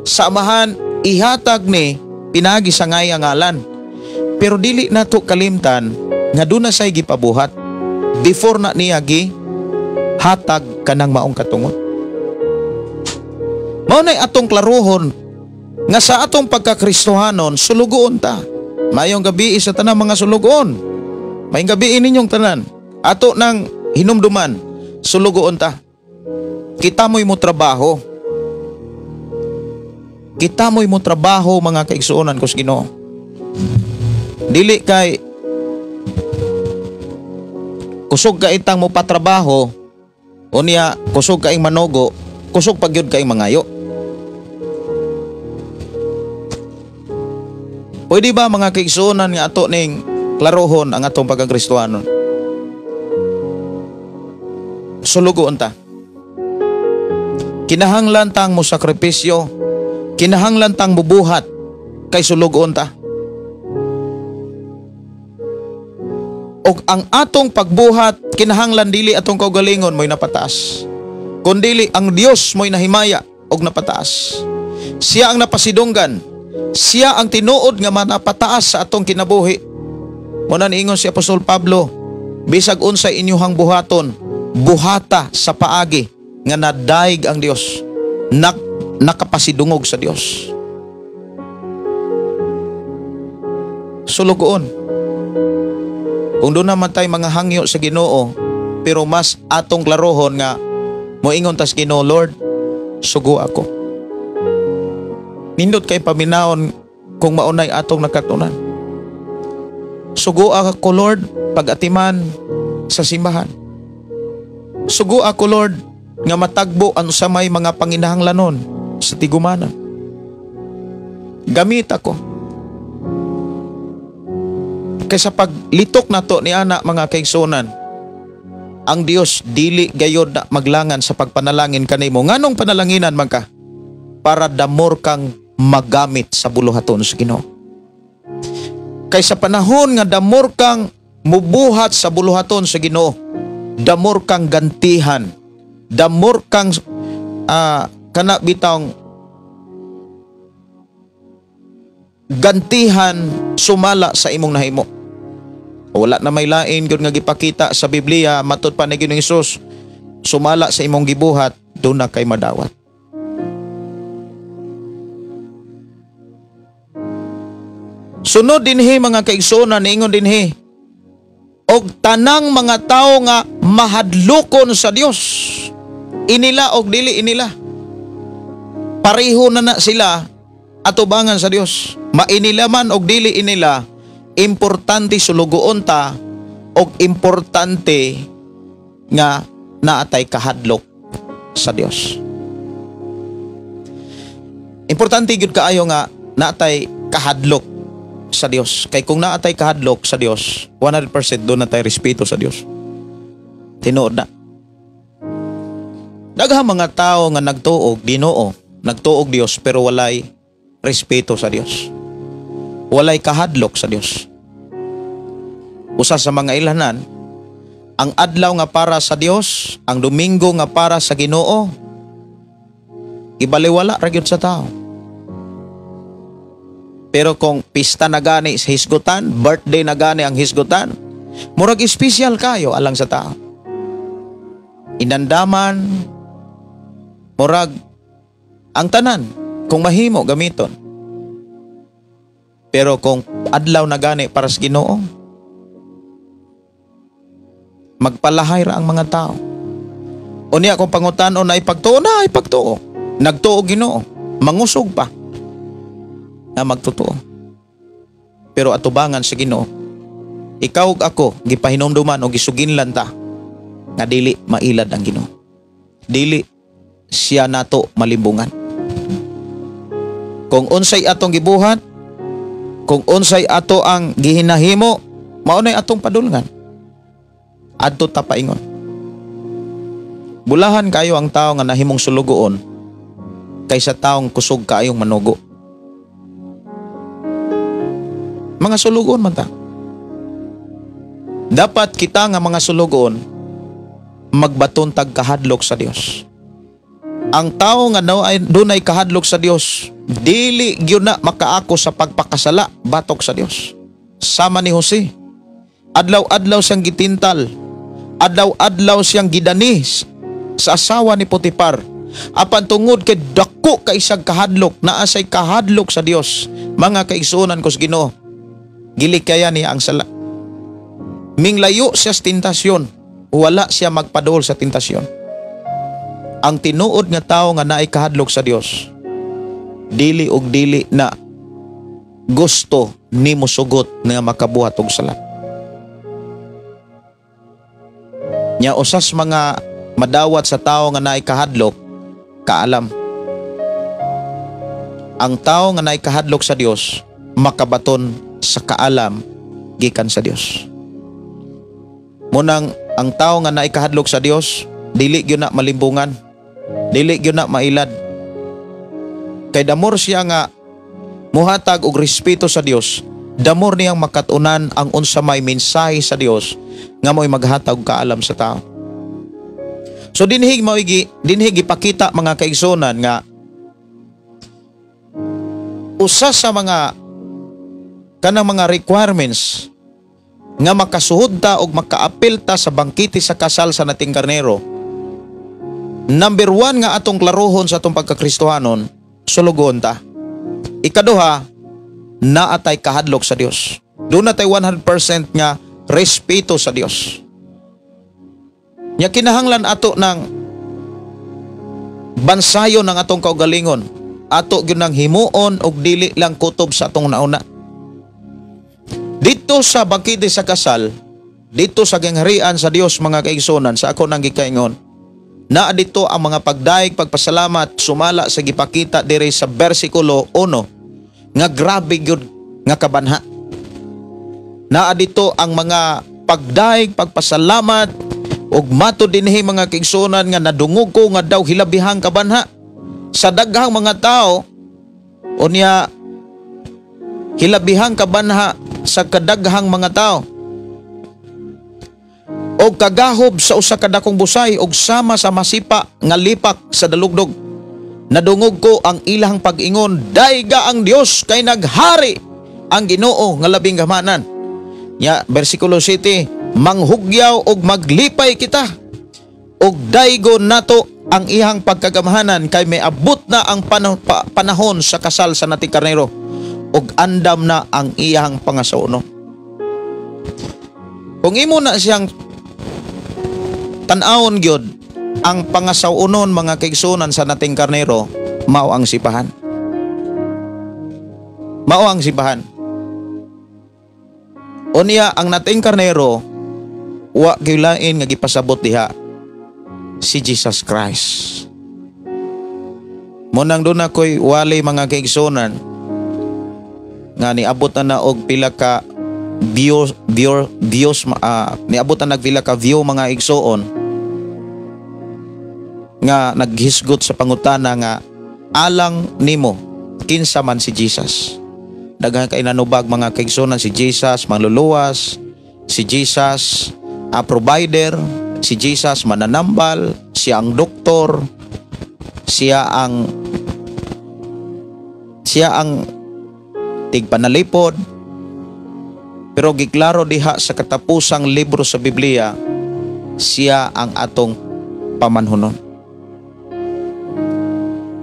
Sa amahan, ihatag ni pinagi sa ngay ang ngalan. Pero dili nato kalimtan nga doon na siya'y gipabuhat before na niya gi hatag kanang maong katungod. Mao nay atong klarohon nga sa atong pagkakristohanon sulugoon ta. Mayong gabi sa tanang mga sulugoon. Mayong gabi ninyong tanan. Ato nang hinumduman, sulugoon ta. Kita mo'y mo trabaho. Kita mo'y mo trabaho mga kaigsuonan ko sa Ginoo. Dili kay kusog ka itang mo patrabaho, unya kusog kaing manugo, kusog pagyud kaing mangayo. Pwede ba mga kaigsuonan nga ato ning klarohon ang atong pagkakristohanon? Sulugoon ta. Kinahanglan tang mo sakripisyo, kinahanglan tang mubuhat kay sulugoon ta. Og ang atong pagbuhat Kinahanglan dili atong kaugalingon mo'y napataas, kundili ang Dios mo'y nahimaya og napataas. Siya ang napasidunggan. Siya ang tinuod nga manapataas sa atong kinabuhi. Muna niingon si Apostol Pablo, bisag unsay inyuhang buhaton, buhata sa paagi nga nadaig ang Dios, nakapasidungog sa Dios. Sulugoon. Kung doon naman tayo mga hangyo sa Ginoo, pero mas atong klarohon nga moingon tas Ginoo, Lord, sugo ako. Nindot kay paminahon kung maunay atong nakatunan. Sugo ako, Lord, pag-atiman sa simbahan. Sugo ako, Lord, nga matagbo ang sa may mga panginahanglanon sa tigumanan. Gamit ako. Kaysa paglitok na to ni ana mga kaigsunan, ang Dios dili gayod na maglangan sa pagpanalangin kanimo. Nganong panalanginan man ka? Para damor kang magamit sa buluhaton sa Ginoo. Kaysa panahon nga damor kang mubuhat sa buluhaton sa Ginoo, damor kang gantihan, damor kang kana bitang gantihan sumala sa imong nahimo. Wala na may lain gyud nga gipakita sa Biblia matud pa ni Ginoong Hesus, sumala sa imong gibuhat, doon na kay madawat. Sunod dinhi mga kaigsuonan, niingon dinhi, og tanang mga tawo nga mahadlokon sa Dios, inila og dili inila, pareho na na sila atubangan sa Dios. Mainila man og dili inila, importante sulugoon ta og importante nga naatay kahadlok sa Dios. Importante gyud kaayo nga naatay kahadlok sa Dios. Kay kung naatay kahadlok sa Dios, 100% doon natay respeto sa Dios. Tinuod na. Daghang mga tao nga nagtuog Ginoo, nagtuog Dios, pero walay respeto sa Dios. Walay kahadlok sa Dios. Usa sa mga ilhanan, ang adlaw nga para sa Dios, ang Domingo nga para sa Ginoo, ibaliwala ra gyud sa tao. Pero kung pista na gani sa hisgutan, birthday na gani ang hisgutan, murag espesyal kayo alang sa tao. Inandaman, murag ang tanan, kung mahimo gamiton. Pero kung adlaw na gani para sa Ginoo, magpalahay ra ang mga tao. Unya kung pangutan-on na ipagtuo, na ipagtuo. Nagtuo Ginoo, mangusog pa na magtotoo. Pero atubangan sa Ginoo, ikaw ug ako gipahinumduman o gisuginlan ta nga dili mailad ang Ginoo. Dili siya nato malimbungan. Kung unsay atong gibuhat, kung unsay ato ang gihinahimo, mao nay atong padulngan. Adto ta paingon. Bulahan kayo ang tao nga nahimong sulugoon kaysa taong kusog kaayong manugo. Mga sulugoon man ta. Dapat kita nga mga sulugoon magbaton tag kahadlok sa Dios. Ang tao nga dunay kahadlok sa Dios, dili gyud na makaako sa pagpakasala batok sa Dios. Sama ni Jose, adlaw-adlaw siyang gitintal, adlaw-adlaw siyang gidani sa asawa ni Potifar. Apan tungod kay dako kay isang kahadlok, naa say kahadlok sa Dios, mga kaigsuonan ko sa Ginoo, gilikaya niya ang sala. Minglayo siya sa tentasyon, wala siya magpadol sa tentasyon. Ang tinuod nga tao nga naay kahadlok sa Dios, dili og dili na gusto nimo sugot nga makabuhat og sala. Nya usas mga madawat sa tao nga naay kahadlok, kaalam. Ang tao nga naay kahadlok sa Dios, makabaton sa kaalam gikan sa Dios. Munang ang tao nga naay kahadlok sa Dios, dili gyud na malimbungan, dili gyud na mailad. Kay damor siya nga muhatag og respeto sa Dios, The more niyang makatunan ang unsa may mensahe sa Dios nga mo'y maghatag kaalam sa tao. So dinhi mao'y dinhi gipakita, mga kaigsunan, nga usa sa mga kanang mga requirements nga makasuhod ta og makaapil ta sa bangkete sa kasal sa Nating Karnero. Number one nga atong klarohon sa atong pagkakristohanon, sulugon ta. Ikaduha, naa tay kahadlok sa Dios. Duna tay 100% nga respeto sa Dios. Nya kinahanglan ato ng bansayon ng atong kaugalingon. Ato gyud nang himuon og dili lang kutob sa atong nauna. Dito sa bangkete sa kasal, dito sa gingharian sa Dios, mga kaigsunan, sa ako nang gikaingon, naa dito ang mga pagdayeg, pagpasalamat, sumala sa gipakita diri sa bersikulo 1 nga grabe gyud nga kabanha. Naa dito ang mga pagdayeg, pagpasalamat ug matud dinhi, mga kaigsunan, nga nadungog ko nga daw hilabihang kabanha sa daghang mga tao, unya hilabihang kabanha sa kadaghang mga tao og kagahob sa usa ka dakong busay og sama sa masipa nga lipak sa dalugdog. Nadungog ko ang ilang pag-ingon, "Dayga ang Dios kay naghari ang Ginoo nga labing gamanan." Nya bersikulo 7, "Manghugyaw og maglipay kita og daygon nato ang iyang pagkagamhanan kay may abot na ang panahon sa kasal sa Nating Karnero ug andam na ang iyang pangasawno." Kung imo na siyang tan-awon gyud, ang pangasaw-unon, mga kaigsunan, sa Nating Karnero, mao ang simbahan. Mao ang simbahan. Unya ang Nating Karnero, wa gyud lain nga gipasabot diha, si Jesus Christ. Mao nang duna ko'y wali, mga kaigsunan, nga niabot na na og pila ka views, niabot na nagpila ka view, mga igsoon, nga naghisgot sa pangutana nga, "Alang nimo, kinsa man si Jesus?" Daghan kay nanubag, mga kaigsunan: si Jesus manluluwas, si Jesus a provider, si Jesus mananambal, siya ang doktor, siya ang tigpanalipod. Pero giklaro diha sa katapusang libro sa Biblia, siya ang atong pamanhunon.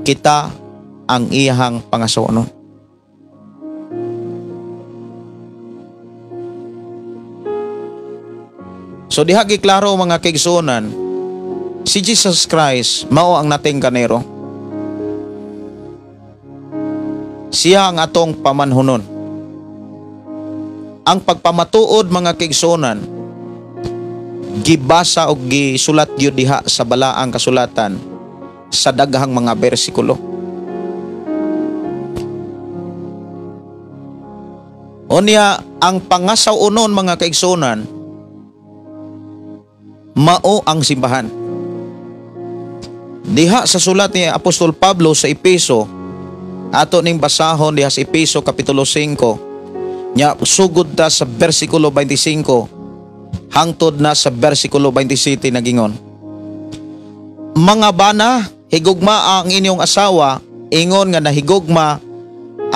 Kita ang iyahang pangasawanon. So diha giklaro, mga kaigsuonan, si Jesus Christ mao ang Nating Karnero. Siya ang atong pamanhunon. Ang pagpamatuod, mga kaigsuonan, gibasa og gisulat gyud diha sa balaang kasulatan sa daghang mga bersikulo. Unya ang pangasaw-unon, mga kaigsuonan, mao ang simbahan. Diha sa sulat ni Apostol Pablo sa Epeso, ato ning basahon diha sa Epeso kapitulo 5. Nya sugod ta sa bersikulo 25 hangtod na sa bersikulo 27, nagingon. "Mga bana, higugma ang inyong asawa ingon nga nahigugma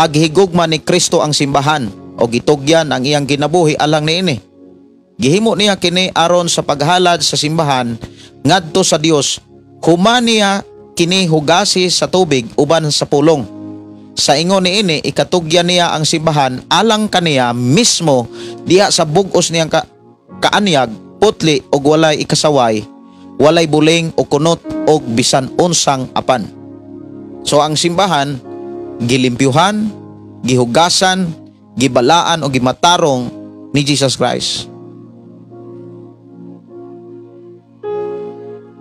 ag higugma ni Kristo ang simbahan o gitugyan ang iyang kinabuhi alang niini. Gihimo niya kini aron sa paghalad sa simbahan ngadto sa Dios. Human niya kini hugasi sa tubig uban sa pulong. Sa ingon niini, ikatugyan niya ang simbahan alang kaniya mismo diha sa bug-os niyang kaanyag, putli og walay ikasaway, walay buling o kunot og bisan unsang apan." So ang simbahan gilimpyuhan, gihugasan, gibalaan o gimatarong ni Jesus Christ.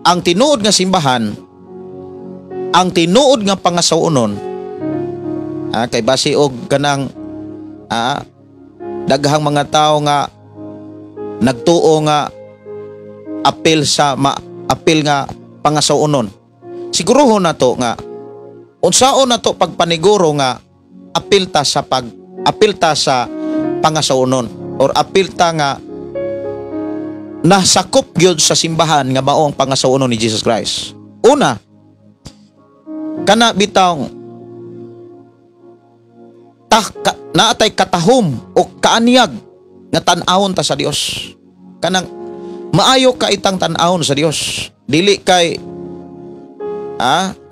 Ang tinuod nga simbahan, ang tinuod nga pangasaw-unon, kay basi og kanang daghang mga tao nga nagtuo nga apil sa apil nga pangasaw-unon. Siguruhon nato nga unsaon nato pagpaniguro nga apil ta sa pangasawnon or apil ta nga nasakop gyud sa simbahan nga mao ang pangasawnon ni Jesus Christ. Una, kana bitawng naatay katahom o kaanyag nga tan-awon ta sa Dios. Kanang maayo ka itang tan-awon sa Dios. Dili kay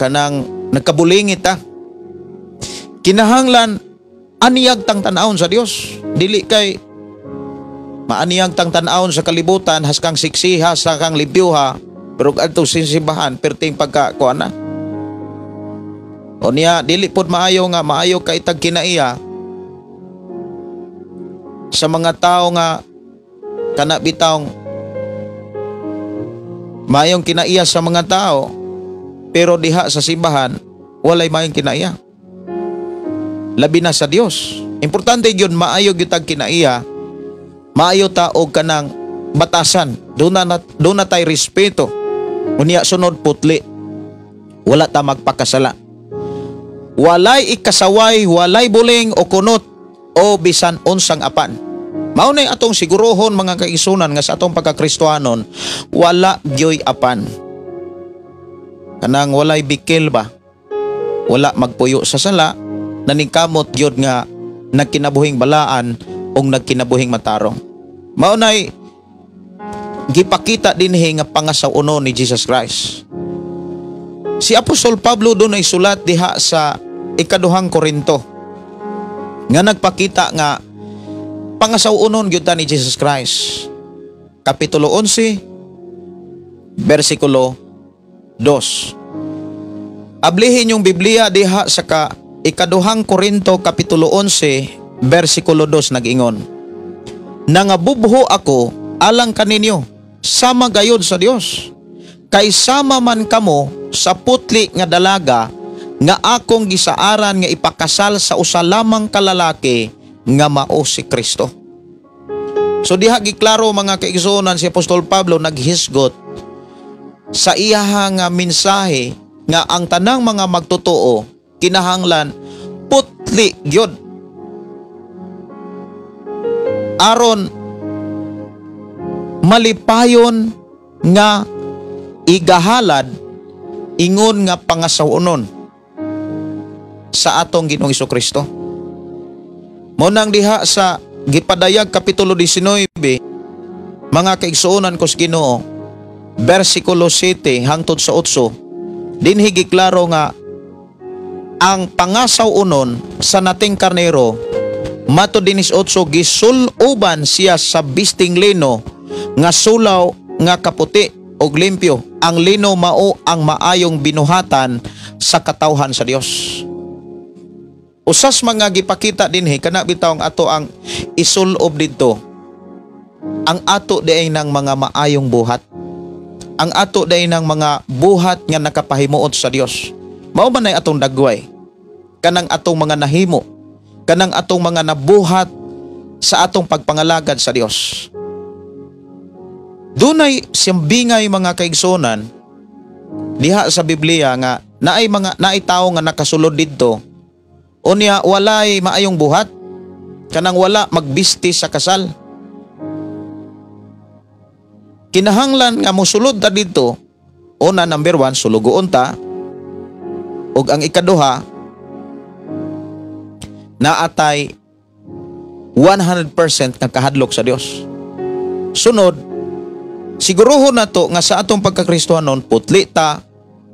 kanang nagkabulingit ta. Kinahanglan aniyag tang tan-awon sa Dios. Dili kay maaniyag tang tan-awon sa kalibutan, haskang siksiha, haskang libyuha, pero adto simbahan perting pagka kuan na. O niya, dili pod maayo nga maayo kay tag kinaiya sa mga tao nga kana bitawng maayong kinaiya sa mga tao, pero diha sa simbahan walay maayong kinaiya. Labi na sa Dios. Importante gyud maayo gyud tag kinaiya, maayo ta og kanang batasan, doon na tay respeto. Unya sunod, putli. Wala ta magpakasala. Walay ikasaway, walay buling o kunot o bisan unsang apan. Mao nay atong siguruhon, mga kaigsuonan, nga sa atong pagkakristohanon wala gyoy apan. Kanang walay bikil ba? Wala magpuyo sa sala, naningkamot gyud nga nagkinabuhing balaan o nagkinabuhing matarong. Mao nay gipakita dinhi nga pangasaw-onon ni Jesus Christ. Si Apostol Pablo dunay sulat diha sa Ikaduhang Korinto nga nagpakita nga pangasaw-onon gyud ta ni Jesus Christ. Kapitulo 11, bersikulo 2. Ablihin yung Biblia diha sa Ikaduhang Korinto kapitulo 11 bersikulo 2, nag-ingon: "Nangabubho ako alang kaninyo sama gayod sa Dios, kay sama man kamo sa putli nga dalaga nga akong gisaaran nga ipakasal sa usa lamang ka lalaki nga mao si Kristo." So diha giklaro, mga kaigsuonan, si Apostol Pablo naghisgot sa iyaha nga mensahe nga ang tanang mga magtotoo kinahanglan putli gyud aron malipayon nga igahalad ingon nga pangasaw-onon sa atong Ginoong Kristo. Mao nang diha sa gipadayag kapitulo 19, mga kaigsuonan ko sa Ginoo, bersikulo 7 hangtod sa 8, dinhi giklaro nga ang pangasaw-onon sa nating karnero, matud dinis 8, gisuloban siya sa bisting lino nga sulaw nga kaputi og limpyo. Ang lino mao ang maayong binuhatan sa katawhan sa Dios. Usas mga gipakita dinhi, kana bitaw ang ato ang isulob didto, ang ato diay ng mga maayong buhat. Ang ato diay ng mga buhat nga nakapahimuot sa Dios. Mao man ay atong dagway. Kanang atong mga nahimo, kanang atong mga nabuhat sa atong pagpangalagad sa Dios. Dunay siyambingay, mga kaigsuonan, diha sa Biblia nga naay mga naay tawo nga nakasulod didto, unya walay maayong buhat, kanang wala magbisti sa kasal. Kinahanglan nga mosulod ta didto, una, number 1, sulugoon ta, ug ang ikaduha, naatay 100% nga kahadlok sa Dios. Sunod, siguruhon nato nga sa atong pagkakristohanon putli ta,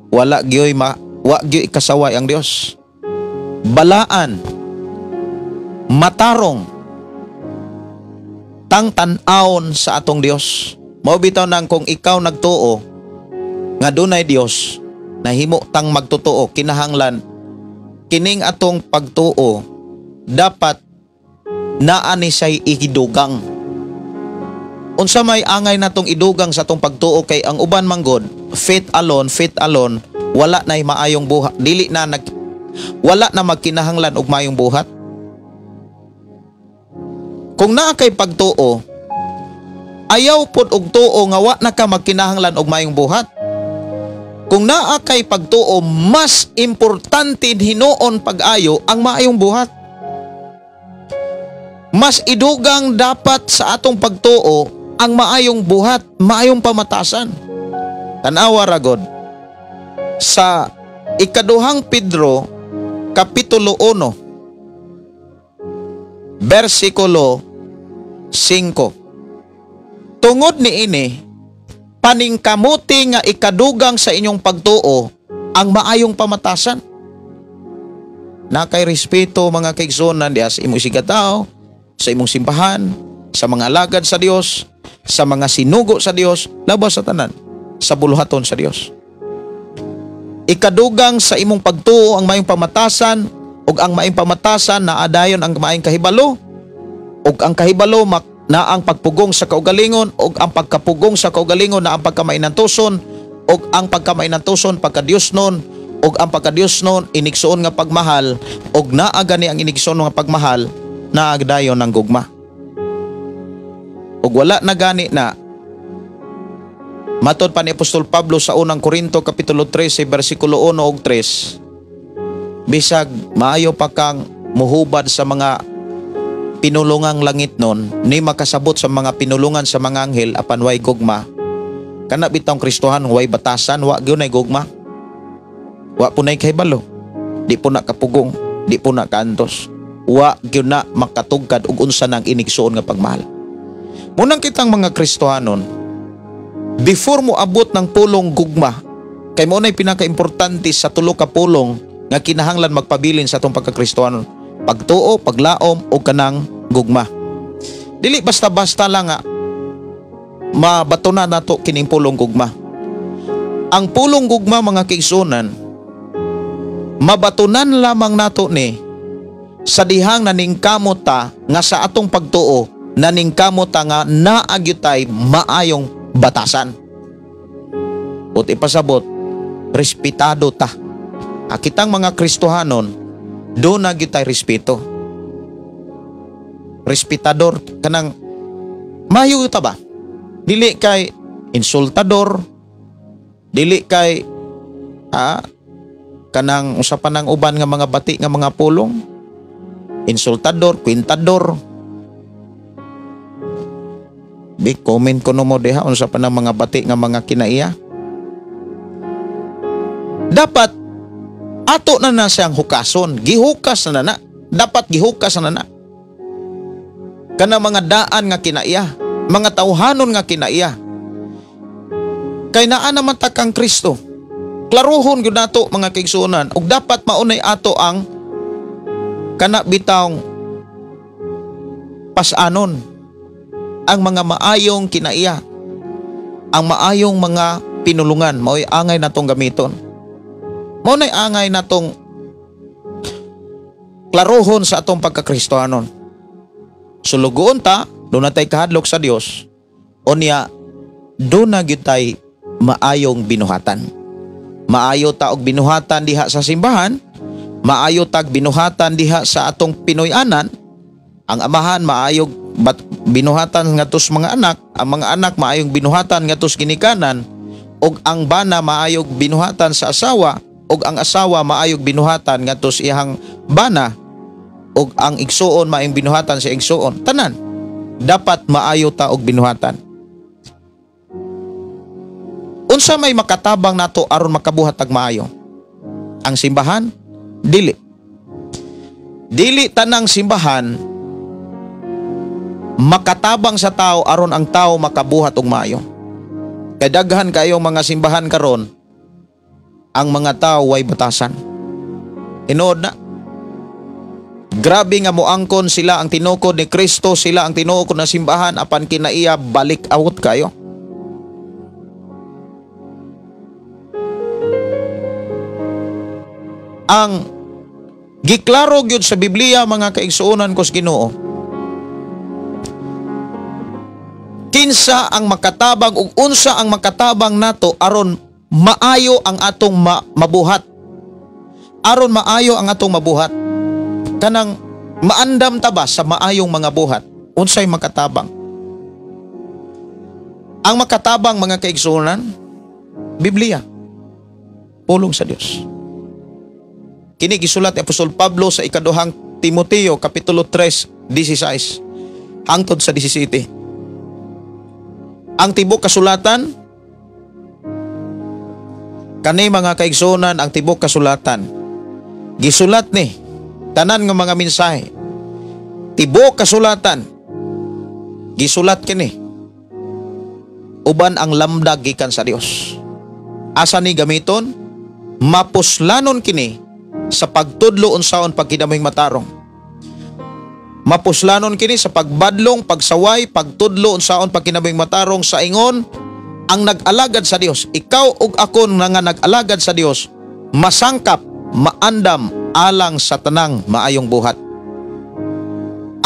wala gyoy ma wa gyoy kasaway ang Dios. Balaan, matarong tang tan-awon sa atong Dios. Mao bitaw nang kung ikaw nagtuo nga dunay Dios, nahimo tang magtotoo, kinahanglan kining atong pagtuo dapat naa ni siya'y idugang. Unsa may angay natong idugang sa atong pagtuo? Kay ang uban manggod, faith alone, wala nay maayong buhat, dili na nag wala na magkinahanglan og maayong buhat. Kung naa kay pagtuo, ayaw pod og tuo nga wa na ka magkinahanglan og maayong buhat. Kung naa kay pagtuo, mas importante hinuon pag-ayo ang maayong buhat. Mas idugang dapat sa atong pagtuo ang maayong buhat, maayong pamatasan. Tanawa ragod sa Ikaduhang Pedro kapitulo 1 bersikulo 5. Tungod niini, paningkamuti nga ikadugang sa inyong pagtuo ang maayong pamatasan. Na kay respeto mga kaigsuonan diha sa imong isigkatawo, sa imong simbahan, sa mga alagad sa Dios, sa mga sinugo sa Dios, labaw sa tanan, sa buluhaton sa Dios. Ikadugang sa imong pagtuo ang maayong pamatasan, ug ang maayong pamatasan naa dayon ang maayong kahibalo, ug ang kahibalo na ang pagpugong sa kaugalingon, ug ang pagkapugong sa kaugalingon na ang pagkamainantuson, ug ang pagkamainantuson pagkadiosnon, ug ang pagkadiosnon inigsuon nga pagmahal, ug naa gani ang inigsuon nga pagmahal naa dayon ang gugma. Ug wala na gani na matod pa ni Apostol Pablo sa unang Korinto kapitulo 13 bersikulo 1 ug 3, bisag maayo pa kang muhubad sa mga pinulungang langit nun, ni makasabot sa mga pinulungan sa mga anghel apan way gugma, kana bitawng Kristohan way batasan, wa gyud nay gugma, wa po nay kahibalo, di po na kapugong, di po na kaantos, wa gyud na makatugkad og unsa nang inigsuon nga pagmahal. Munang kitang mga Kristohanon, before mo abot ng pulong gugma, kay mo na'y pinakaimportante sa tulo ka pulong nga kinahanglan magpabilin sa atong pagkakristohanon: pagtuo, paglaom, o kanang gugma. Dili basta-basta lang nga mabato na nato kining pulong gugma. Ang pulong gugma mga kaigsuonan, mabatunan lamang nato ni sa dihang naningkamot ta nga sa atong pagtuo, naningkamot ta nga naa gyud tay maayong batasan. Ut ipasabot, respetado ta. Kitang mga Kristohanon, do na gyud tay respeto. Respetador kanang mayo ta ba? Dili kay insultador, dili kay kanang usapan ng uban nga mga bati nga mga pulong, insultador, kwentador. Bi comment ko no mo diha unsa pa ng mga bati nga mga kinaiya. Dapat ato na na siyang hukason, gihukas na na. Dapat gihukas na na. Kana mga daan nga kinaiya, mga tawhanon nga kinaiya. Kay naa naman ta kang Kristo. Klaruhon gyud nato mga kaigsuonan, ug dapat maunay ato ang kana bitawng pasanon ang mga maayong kinaiya, ang maayong mga pinulungan, mao'y angay natong gamiton. Mao na'y angay natong klaruhon sa atong pagkakristohanon. Sulugoon ta, doon na tay kahadlok sa Dios, unya doon na gyud tay maayong binuhatan. Maayo ta og binuhatan diha sa simbahan, maayo tag binuhatan diha sa atong Pinoy-anan. Ang amahan maayog binuhatan ngadto sa mga anak, ang mga anak maayong binuhatan ngadto sa ginikanan, ug ang bana maayog binuhatan sa asawa, ug ang asawa maayog binuhatan ngadto sa iyang bana, ug ang igsuon maayong binuhatan sa igsuon. Tanan dapat maayo ta og binuhatan. Unsa may makatabang nato aron makabuhat tag maayo? Ang simbahan? Dili. Dili tanang simbahan makatabang sa tao aron ang tao makabuhat og maayo. Kay daghan kayo mga simbahan karon, ang mga tao way batasan. Tinuod na. Grabe nga moangkon sila ang tinukod ni Kristo, sila ang tinukod na simbahan, apan kinaiya balik out kayo. Ang giklaro gyud sa Biblia mga kaigsuonan ko sa Ginoo, kinsa ang makatabang ug unsa ang makatabang nato aron maayo ang atong mabuhat. Aron maayo ang atong mabuhat. Kanang maandam ta ba sa maayong mga buhat? Unsay makatabang? Ang makatabang mga kaigsuonan, Biblia, pulong sa Dios. Kini gisulat ni Apostol Pablo sa ikaduhang Timoteo kapitulo 3 16 hangtod sa 17. Ang tibok kasulatan kani, mga kaigsunan, ang tibok kasulatan gisulat ni tanan nga mga mensahe, tibok kasulatan gisulat kini uban ang lamdag gikan sa Dios. Asa ni gamiton? Mapuslanon kini sa pagtudlo unsaon pagkinabuhing matarong. Mapuslanon kini sa pagbadlong, pagsaway, pagtudlo unsaon pagkinabuhing matarong sa ingon ang nag-alagad sa Dios. Ikaw ug ako nga nag-alagad sa Dios, masangkap, maandam alang sa tanang maayong buhat.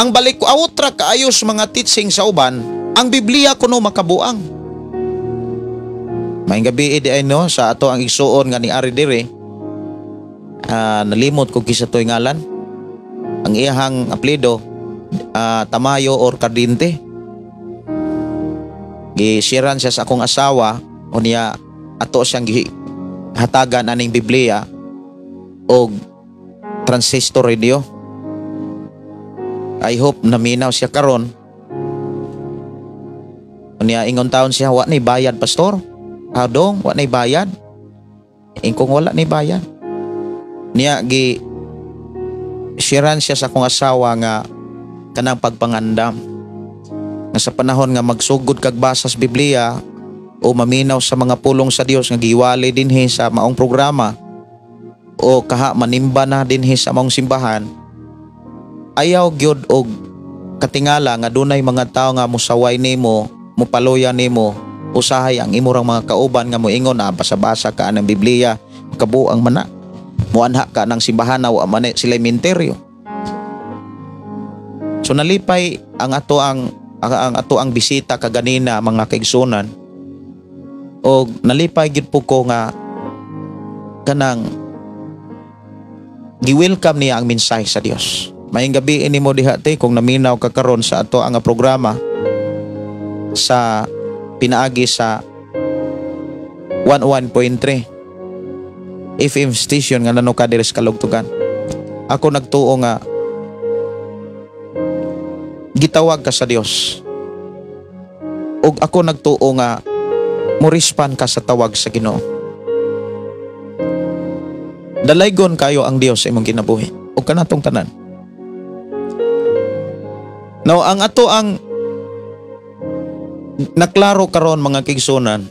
Ang balik ko awtra kaayos mga teaching sa uban, ang Biblia kuno makabuang. Maayong gabi di ay no sa ato ang igsuon nga ni ari dire. Nalimot ko kisa to'y ngalan. Ang iyahang apelyido, Tamayo or Cardinte. Gisiran siya sa akong asawa unya ato siyang hatagan aning Biblia og transistor radio. I hope naminaw siya karon. Unya ingon taon siya, "Wa ni bayad, pastor." "Adong, wa ni bayad." Ingkong wala ni bayad. Niya gi siran siya sa akong asawa nga kanang pagpangandam. Nga sa panahon nga magsugod kag basa sa Biblia o maminaw sa mga pulong sa Dios nga giwali dinhi sa maong programa o kaha manimba na dinhi sa maong simbahan, ayaw gyud og katingala nga dunay mga tawo nga musaway nimo, mupaluya nimo, usahay ang imong mga kauban nga moingon na basa-basa ka ng Biblia, kabuang mana. Muanha ka ng simbahan na wa man sila minteryo. So nalipay ang ato ang bisita kaganina, mga kaigsunan. Og nalipay gyud po ko nga kanang gi-welcome niya ang mensahe sa Dios. Maayong gabi nimo diha, te, kung naminaw ka karon sa ato ang programa sa pinaagi sa 101.3 FM station nga nanuka diri sa Kalugtugan. Ako nagtuo nga gitawag ka sa Dios. Ug ako nagtuo nga moresponde ka sa tawag sa Ginoo. Dalaygon kayo ang Dios sa imong kinabuhi ug kanatong tanan. Now, ang ato ang naklaro karon, mga kaigsunan,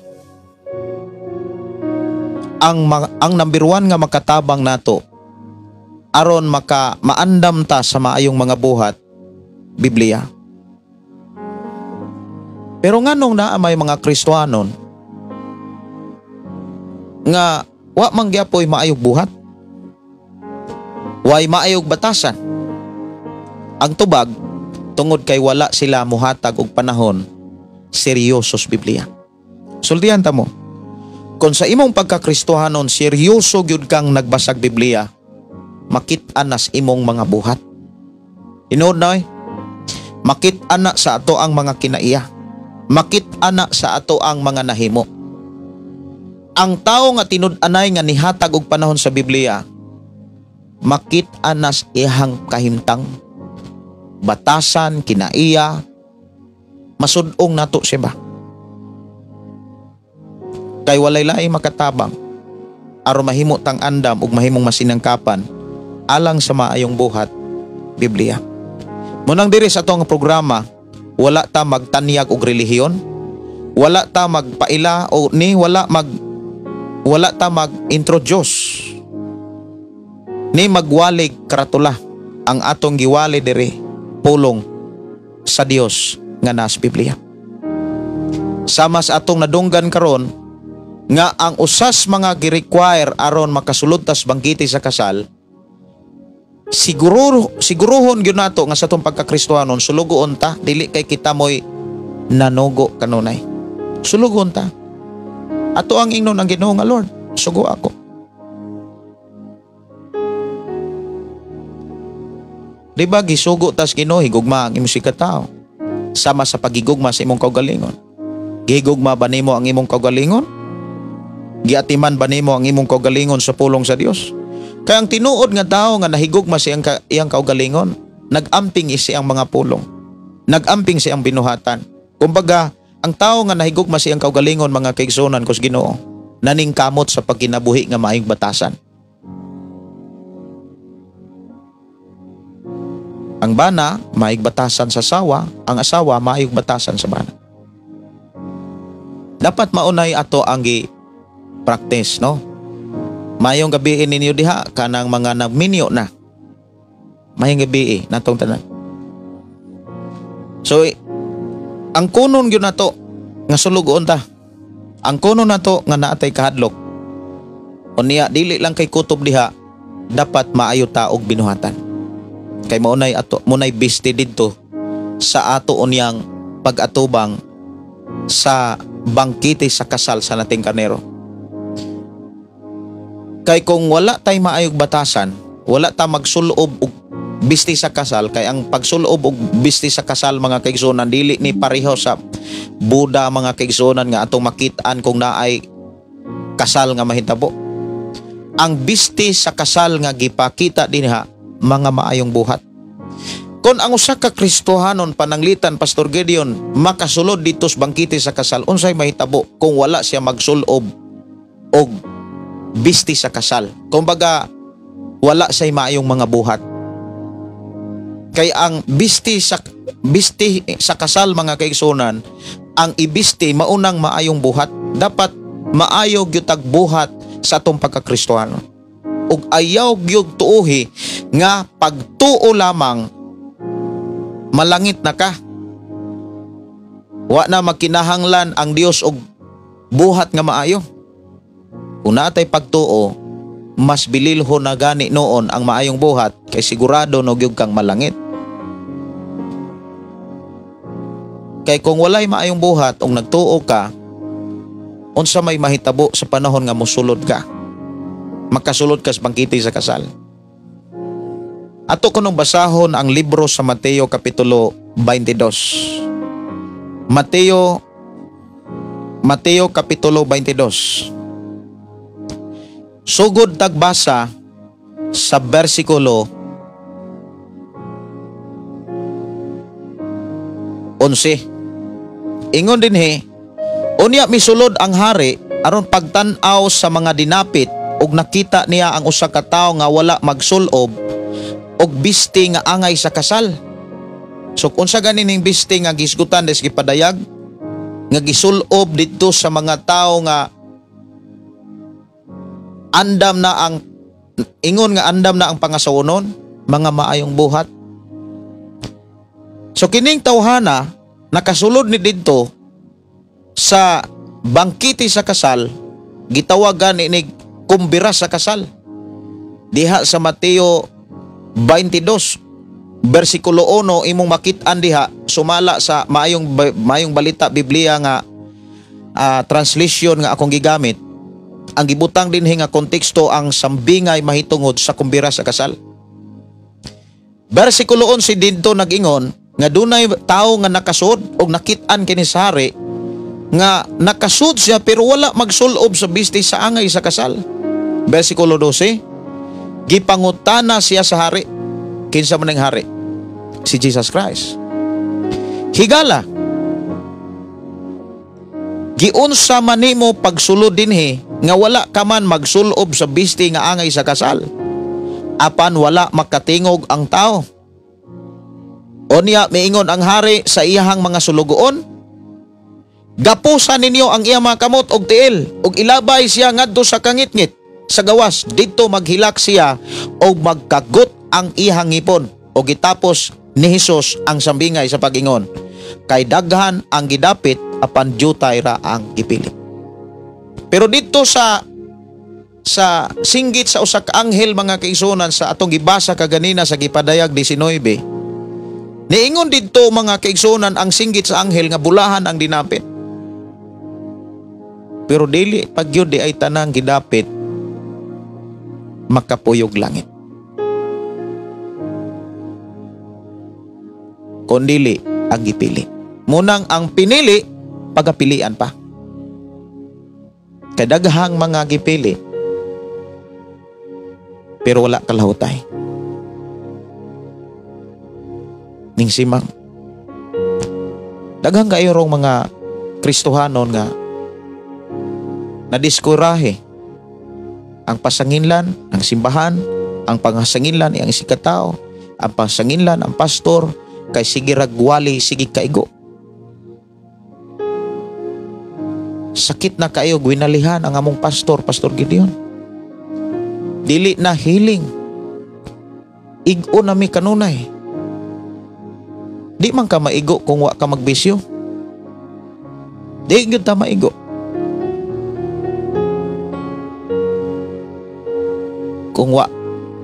ang number one nga makatabang nato aron maka maandam ta sa maayong mga buhat, Biblia. Pero nganong naa may mga Kristohanon nga wa man gyapoy maayog buhat? Way maayog batasan? Ang tubag, tungod kay wala sila muhatag og panahon seryoso sa Biblia. Sultihan ta mo. Kung sa imong pagkakristohanon seryoso gyud kang nagbasag Biblia, makit-an nas imong mga buhat. Tinuod na oy. Makit-an na sa ato ang mga kinaiya. Makit-an na sa ato ang mga nahimo. Ang tao nga tinud-anay nga nihatag og panahon sa Biblia, makit-an nas iyang kahimtang, batasan, kinaiya, masudong nato siya ba? Kay walay laing makatabang aron mahimo tang andam ug mahimong masinangkapan alang sa maayong buhat, Biblia. Munang diri sa atong programa, wala ta magtanyag og relihiyon, wala ta magpaila o ni wala ta mag-introduce ni magwalig karatula. Ang atong giwali diri, pulong sa Dios nga nas Biblia. Sama sa atong nadunggan karon nga ang usas mga gi-require aron makasulod tas bangkete sa kasal, siguro siguruhon gyud nato nga sa atong pagkakristohanon sulugoon ta, dili kay kita moy nanugo kanunay. Sulugoon ta. Ato ang ingnon ang Ginoo nga, "Lord, sugo ako." Di ba gisugo tas Ginoo, higugma ang imong tao sama sa pagigugma sa imong kaugalingon? Gihigugma ba nimo ang imong kaugalingon? Giatiman ba nimo ang imong kaugalingon sa pulong sa Dios? Kaya ang tinuod nga tao nga nahigugma sa iyang kaugalingon, Nagamping isi ang mga pulong. Nagamping siyang binuhatan. Kumbaga, ang tao nga nahigugma siyang kaugalingon mga kaigsunan kus Ginoo, naningkamot sa pagkinabuhi nga maayong batasan. Ang bana, maayong batasan sa asawa, ang asawa, maayong batasan sa bana. Dapat maunay ato ang gi-practice, no? Maayong gabi ninyo diha kanang mga nagminyo na. Maayong gabi natong tanan. So ang kunon gyud nato nga sulugoon ta. Ang kunon nato nga naatay kahadlok. Unya dili lang kay kutob diha, dapat maayo ta og binuhatan. Kay maunay ato munay biste didto sa ato unyang pag-atubang sa bangkite sa kasal sa nating karnero. Kay kung wala tay maayog batasan, wala ta magsulob og bisti sa kasal, kay ang pagsulob og bisti sa kasal mga kaigsuonan dili ni pareho sa Buda mga kaigsuonan nga atong makit-an kung naay kasal nga mahitabo. Ang bisti sa kasal nga gipakita dinha mga maayong buhat. Kung ang usa ka Kristohanon pananglitan Pastor Gideon makasulod dito sa bangkite sa kasal, unsay mahitabo kung wala siya magsulob og bisti sa kasal? Kumbaga wala siya'y maayong mga buhat. Kay ang bisti sa kasal mga kaigsunan, ang ibisti maunang maayong buhat. Dapat maayo gyud tag buhat sa atong pagkakristohano. Ug ayaw gyud tuohi nga pagtuo lamang malangit na ka. Wa na magkinahanglan ang Dios og buhat nga maayo. Kung naatay pagtuo, mas bililho na gani noon ang maayong buhat kay sigurado no gyud kang malangit. Kay kung walay maayong buhat ug nagtuo ka, unsa may mahitabo sa panahon nga mosulod ka? Makasulod ka sa bangkite sa kasal. Ato kunong basahon ang libro sa Mateo Kapitulo 22. Mateo Kapitulo 22. Sugod tagbasa sa bersikulo 11. Ingon dinhi, unya misulod ang hari aron pagtan-aw sa mga dinapit ug nakita niya ang usa ka tawo nga wala magsulob og bisti nga angay sa kasal. So unsa gani ning bisti nga gisgutan des gipadayag nga gisulob didto sa mga tawo nga andam na ang ingon nga andam na ang pangasawonon, mga maayong buhat. So kining tawhana nakasulod ni didto sa bangkite sa kasal, gitawagan ni kumbira sa kasal. Diha sa Mateo 22 bersikulo 1 imong makit-an diha sumala sa maayong balita Biblia nga translation nga akong gigamit. Ang gibutang dinhi nga konteksto ang sambingay mahitungod sa kumbira sa kasal. Bersikulo 11 didto nag-ingon nga dunay tawo nga nakasud og nakit-an kini sa hari nga nakasud siya pero wala magsulob sa bisti sa angay sa kasal. Bersikulo 12, gipangutana siya sa hari. Kinsa man ang hari? Si Jesus Christ. Higala, giunsa man nimo pagsulod dinhi nga wala ka man magsulob sa bisti nga angay sa kasal? Apan wala makatingog ang tao. Unya miingon ang hari sa iyahang mga sulugoon, gapusan ninyo ang iyang mga kamot og tiil ug ilabay siya ngadto sa kangitngit sa gawas, didto maghilak siya og magkagot ang iyang ngipon. Og gitapos ni Hesus ang sambingay sa pag-ingon, kay daghan ang gidapit apan dyutay ra ang gipili. Pero dito sa singgit sa usa ka anghel mga kaigsuonan sa atong gibasa kaganina sa gipadayag 19, niingon didto mga kaigsuonan ang singgit sa anghel nga bulahan ang dinapit. Pero dili pagyud di ay tanang gidapit makapuyog langit. Kon dili ang gipili. Munang ang pinili, pagapilian pa. Kay daghang mga gipili pero wala kalahutay. Ning simang. Daghang kayo rong mga Kristohanon nga nadiskurahe ang pasanginlan, ang simbahan, ang pangasanginlan ang isikatao, ang pasanginlan ang pastor, kay sige ragwali, sige kaigo. Sakit na kayo gwinalihan ang among pastor, Pastor Gideon. Dili na healing. Igo na mi kanunay. Di man ka maigo kung wa ka magbisyo. Di gyud ta maigo. Kung wa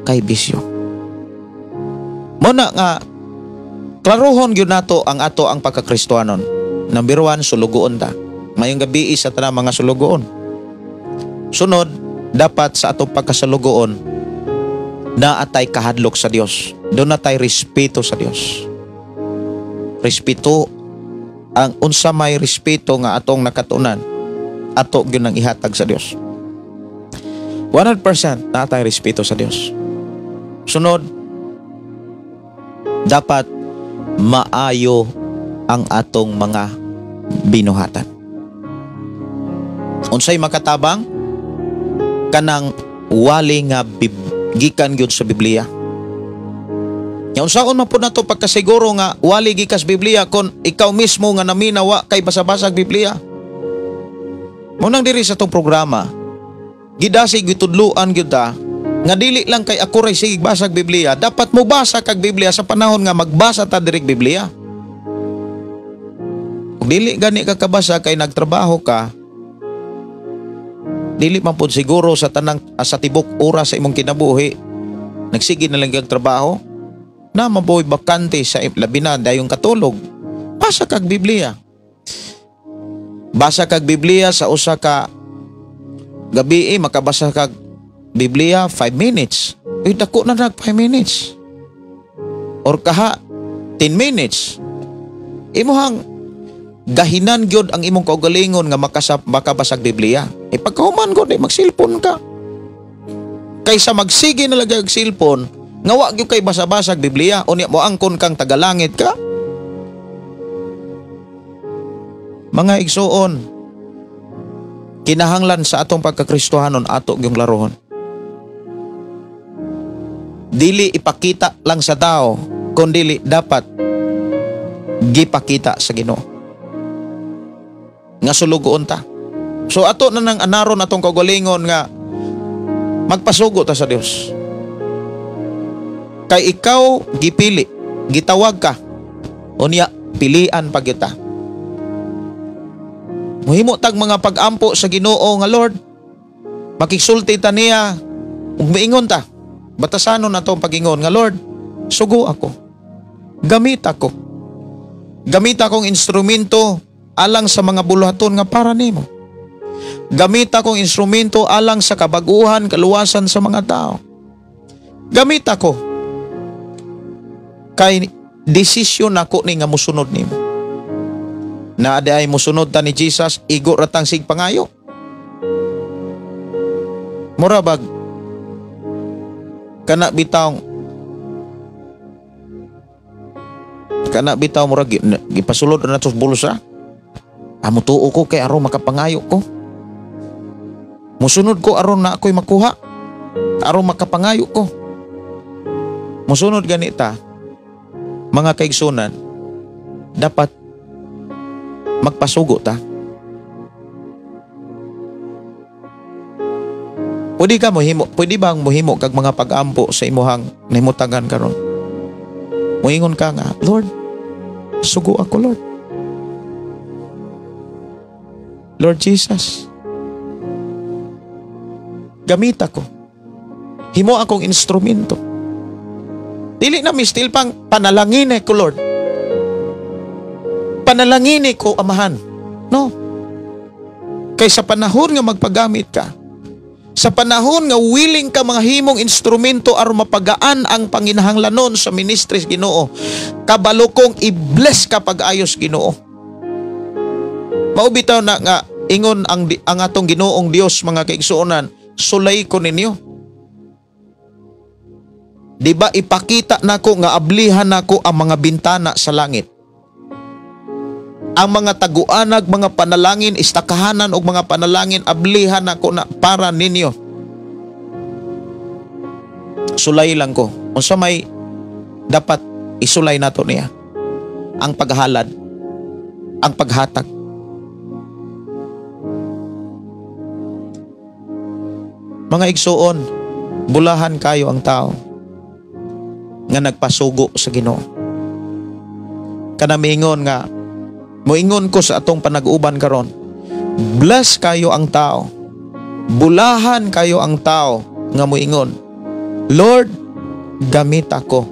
kay bisyo. Muna nga klarohon gyud nato ang ato ang pagkakristohanon. Number 1, sulugoon ta. Mayong gabi sa tanang mga sulugoon. Sunod, dapat sa atong pagkasalugoon naa tay kahadlok sa Dios. Doon na tay respeto sa Dios. Respeto ang unsa may respeto nga atong nakatunan, ato gyud ang ihatag sa Dios. 100% naa tay respeto sa Dios. Sunod, dapat maayo ang atong mga binuhatan. Unsay makatabang? Kanang wali nga gikan gyud sa Biblia. Nya unsaon man pud nato pagkasiguro nga wali gikas Biblia kon ikaw mismo nga naminawa kay basa-basag Biblia? Mo nang diri sa tong programa, gidasi gitudluan gyud ta nga dili lang kay ako ray sige basag Biblia, dapat mo basa kag Biblia sa panahon nga magbasa ta diri Biblia. Ug dili gani ka kabasa kay nagtrabaho ka, dili man pud siguro sa tanang sa tibok oras sa imong kinabuhi nagsige na lang kag trabaho na mabuhi bakante sa labi na dayong katulog. Basa kag Biblia. Basa kag Biblia sa usa ka gabi, makabasa kag Biblia 5 minutes. Uy, dako na nag 5 minutes. Or kaha 10 minutes. Imuhang gahinan gyud ang imong kaugalingon nga makabasag Biblia. E pagkahuman gud, mag-cellphone ka. Kaysa magsige na lang og cellphone, nga wa gyud kay basa-basag Biblia, unya mo angkon kang tagalangit ka. Mga igsuon, kinahanglan sa atong pagkakristohanon ato gyung laruhon. Dili ipakita lang sa tao, kundili dapat gipakita sa Ginoo. Nga sulugoon ta. So ato na nang anaron atong kaugalingon nga magpasugo ta sa Dios. Kay ikaw gipili, gitawag ka. Unya pilian pa kita. Muhimo tag mga pag-ampo sa Ginoo nga Lord. Makigsulti ta niya ug miingon ta. Batasanon na atong pag-ingon nga Lord, sugo ako. Gamit ako. Gamit akong instrumento alang sa mga buluhaton nga para nimo. Gamit akong instrumento alang sa kabaguhan, kaluwasan sa mga tao. Gamit ako. Kay desisyon nako ni nga musunod nimo. Na adi ay musunod ta ni Jesus, igo ratang sig pangayo. Mura bag kana bitaw mura gipasulod na nato sa bulsa. Amo tuo ko kay aron makapangayo ko. Musunod ko aron na ako'y makuha. Aron makapangayo ko. Musunod ganita, mga kaigsunan, dapat magpasugo ta. Pwede ka mohimo, pwede bang mohimo kag mga pag-ampo sa imuhang nahimutagan karon? Moingon ka nga, Lord, sugo ako, Lord. Lord Jesus, gamit ako. Himo akong instrumento. Dili na mistil pang panalangin ko, Lord. Panalangin ko, Amahan. No. Kaysa panahon nga magpagamit ka, sa panahon nga willing ka mga himong instrumento aron mapagaan ang panginahanglanon sa ministries Ginoo, kabalo kong i-bless ka pag-ayos Ginoo. Mao bitaw na nga ingon ang atong Ginoong Dios, mga kaigsuonan, sulay ko ninyo. Di ba ipakita nako nga ablihan nako ang mga bintana sa langit? Ang mga taguanag, mga panalangin, istakahanan og mga panalangin, ablihan nako na para ninyo. Sulay lang ko. Unsa may dapat isulay nato niya? Ang paghalad, ang paghatag. Mga igsuon, bulahan kayo ang tao nga nagpasugo sa Ginoo. Kanamingon nga moingon ko sa atong panag-uban karon, bless kayo ang tao, bulahan kayo ang tao nga moingon, Lord, gamit ako,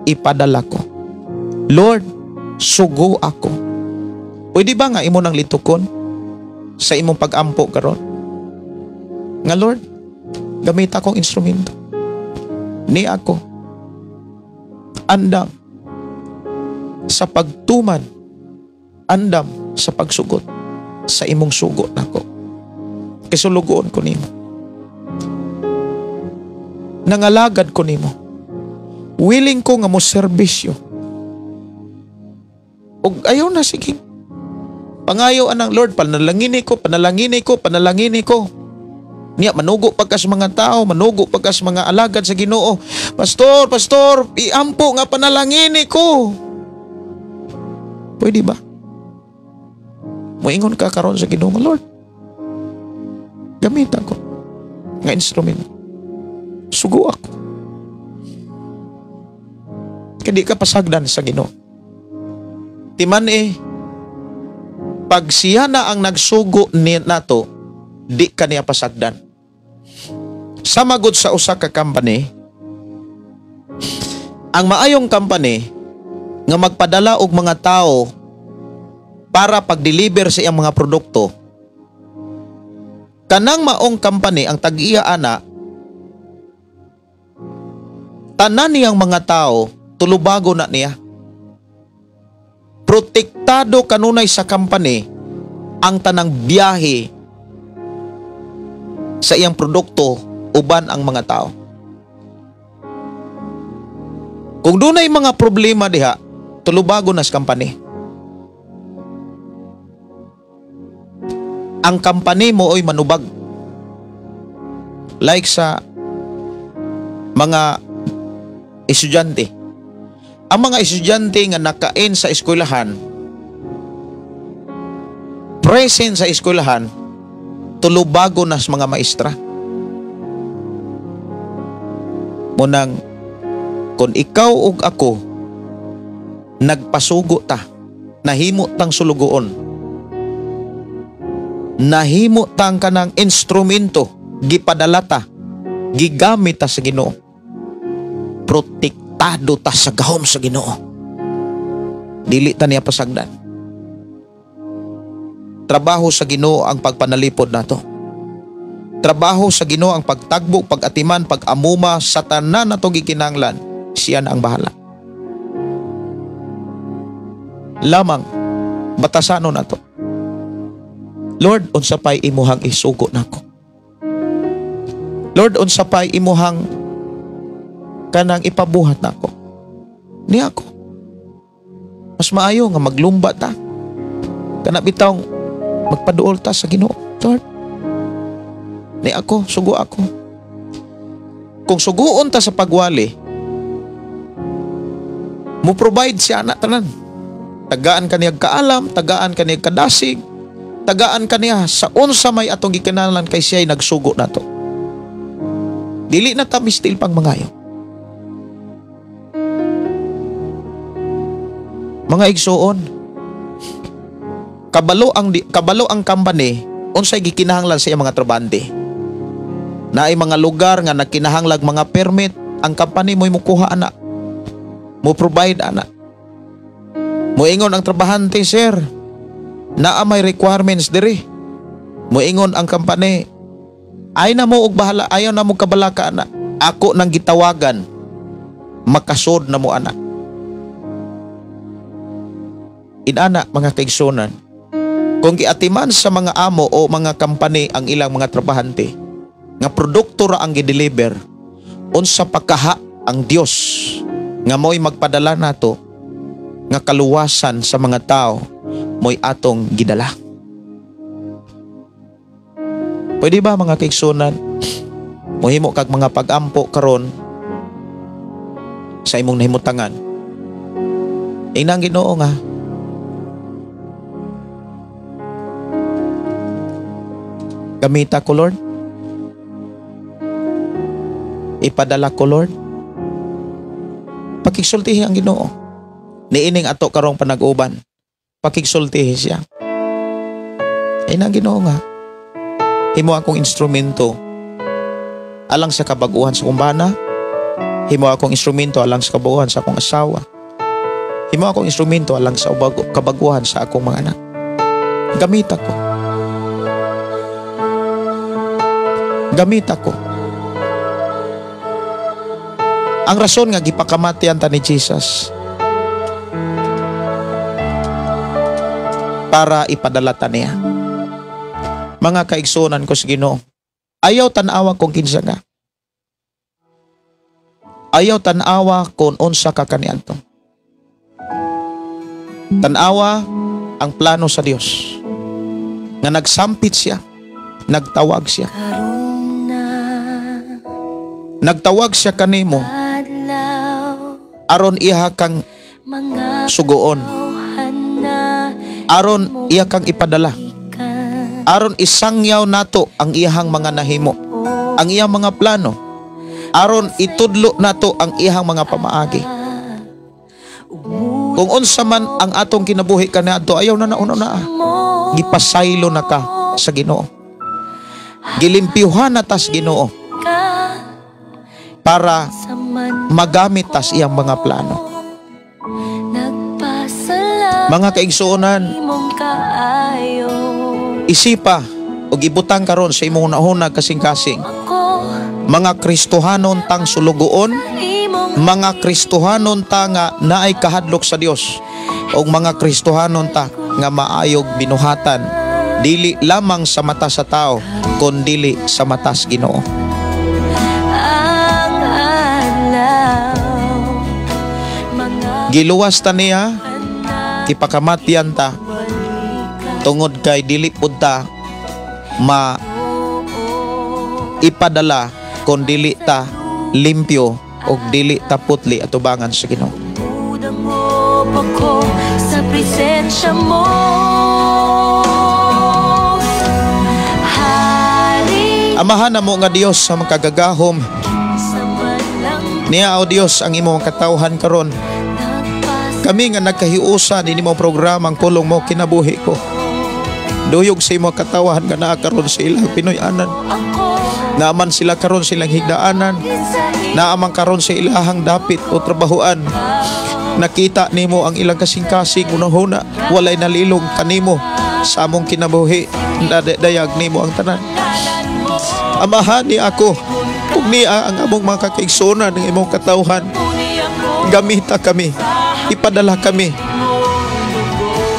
ipadala ko. Lord, sugo ako. Pwede ba nga imo nang litukon sa imong pag-ampo karon? Nga Lord, gamit akong instrumento. Ni ako andam sa pagtuman, andam sa pagsugot sa imong sugo nako. Kisulugoon ko nimo. Nangalagad ko nimo. Willing ko nga mo serbisyo. Og ayaw na sige. Pangayo anang Lord, panalangini ko, panalangini ko, panalangini ko. Niya manugo pagka sa mga tao, manugo pagka sa mga alagad sa Ginoo. Pastor, pastor, iampo nga panalangini ko. Pwede ba? Moingon ka karon sa Ginoo, Lord, gamit ako nga instrumento. Sugo ako. Kaya di ka pasagdan sa Ginoo. Timan pag siya na ang nagsugo ni nato, di ka niya pasagdan. Sa magod sa usa ka company, ang maayong company nga magpadala og mga tao para pag-deliver sa iyang mga produkto, kanang maong company ang tag-iya ana, tanan niyang mga tao tulubago na niya. Protektado kanunay sa company ang tanang biyahe sa iyang produkto uban ang mga tao. Kung dunay mga problema diha, tulubago na sa company. Ang company mo oy manubag. Like sa mga estudyante. Ang mga estudyante nga nakain sa eskwelahan, present sa eskwelahan, tulubago na sa mga maestra. Munang, kung ikaw ug ako, nagpasugo ta, nahimo tang sulugoon, nahimo tang kanang instrumento, gipadala ta, gigamit ta sa Ginoo. Protektado ta sa gahom sa Ginoo. Dili ta niya pasagdan. Trabaho sa Ginoo ang pagpanalipod nato. Trabaho sa Ginoo ang pagtagbo, pag-atiman, pag-amuma sa tanan nato gikinahanglan. Siya na ang bahala. Lamang batasanon nato. Lord, unsa pay imuhang isugo nako? Lord, unsa pay imuhang kanang ipabuhat nako? Ni ako. Mas maayo nga maglumba ta. Kana bitawng magpaduol ta sa Ginoo. Lord, ni ako, sugo ako. Kung suguon ta sa pagwali, mo provide siya anak tanan. Tagaan ka niya kaalam, tagaan ka niya kadasig, tagaan ka niya sa unsa may atong gikinalan kay siya'y nagsugo nato. Dili na ta mistil pang mangayo. Mga igsuon, kabalo ang company unsay gikinahanglan sa iyang mga trabante. Naay mga lugar nga nagkinahanglag mga permit, ang company mo'y mukuha ana, mo provide ana. Moingon ang trabahante, sir, naa may requirements diri. Moingon ang company, ay na mo og bahala, ayaw na mo kabalaka ana. Ako nang gitawagan, makasod na mo ana. Inana mga kaigsunan, kung giatiman sa mga amo o mga company ang ilang mga trabahante nga produkto ra ang gideliver, unsa pa kaha Ang Dios nga mo'y magpadala nato nga kaluwasan sa mga tao mo'y atong gidala. Pwede ba, mga kaigsunan, mohimo kag mga pag-ampo karon sa imong nahimutangan? Inang Ginoo nga, gamita ko, Lord. Ipadala ko, Lord. Pakigsultihi ang Ginoo. Niining ato karong panag-uban, pakigsultihi siya. Inang Ginoo nga, himo akong instrumento alang sa kabaguhan sa kumbana. Himo akong instrumento alang sa kabaguhan sa akong asawa. Himo akong instrumento alang sa kabaguhan sa akong mga anak. Gamit ako. Gamit ako. Ang rason nga gipakamatian ta ni Jesus para ipadala ta niya. Mga kaigsunan ko sa Ginoo, ayaw tan-awa kung kinsa ka. Ayaw tan-awa kung unsa ka kaniadto. Tan-awa ang plano sa Dios. Nga nagsampit siya, nagtawag siya. Nagtawag siya kanimo aron iha kang sugoon. Aron iha kang ipadala. Aron isangyaw nato ang iyahang mga nahimo, ang iyang mga plano. Aron itudlo nato ang iyahang mga pamaagi. Kung unsa man ang atong kinabuhi kaniadto, ayaw na nauna na. Gipasaylo na ka sa Ginoo. Gilimpyuhan na tas Ginoo para magamit tas iyang mga plano. Mga kaigsuonan, isipa o gibutang karon sa imong hunahuna kasing-kasing. Mga Kristohanon tang sulugoon, mga Kristohanon ta nga naay kahadlok sa Dios, o mga Kristohanon ta nga maayog binuhatan, dili lamang sa mata sa tao, kundili sa mata sa Ginoo. Giluwas ta niya, kipakamatyan ta, tungod kay dili pud ta ma ipadala kon dili ta limpyo og dili ta putli atubangan sa Ginoo. Ako sa presensya mo, Amahan na mo nga Dios sa makagagahom. Niya o Dios ang imong katawhan karon. Kami nga nagkahiusa dinhi mo programang Pulong Mo Kinabuhi Ko. Duyog sa imong katawhan nga naa karon sa ilang Pinoy-anan. Naaman sila karon silang higdaanan. Naaman karon sa ilahang dapit o trabahoan. Nakita nimo ang ilang kasing-kasing unahuna, walay nalilong kanimo sa among kinabuhi. Dayag nimo ang tanan. Amahan ni ako ug niya ang among mga kakaigsuonan ng imong katawhan. Gamita kami, ipadala kami.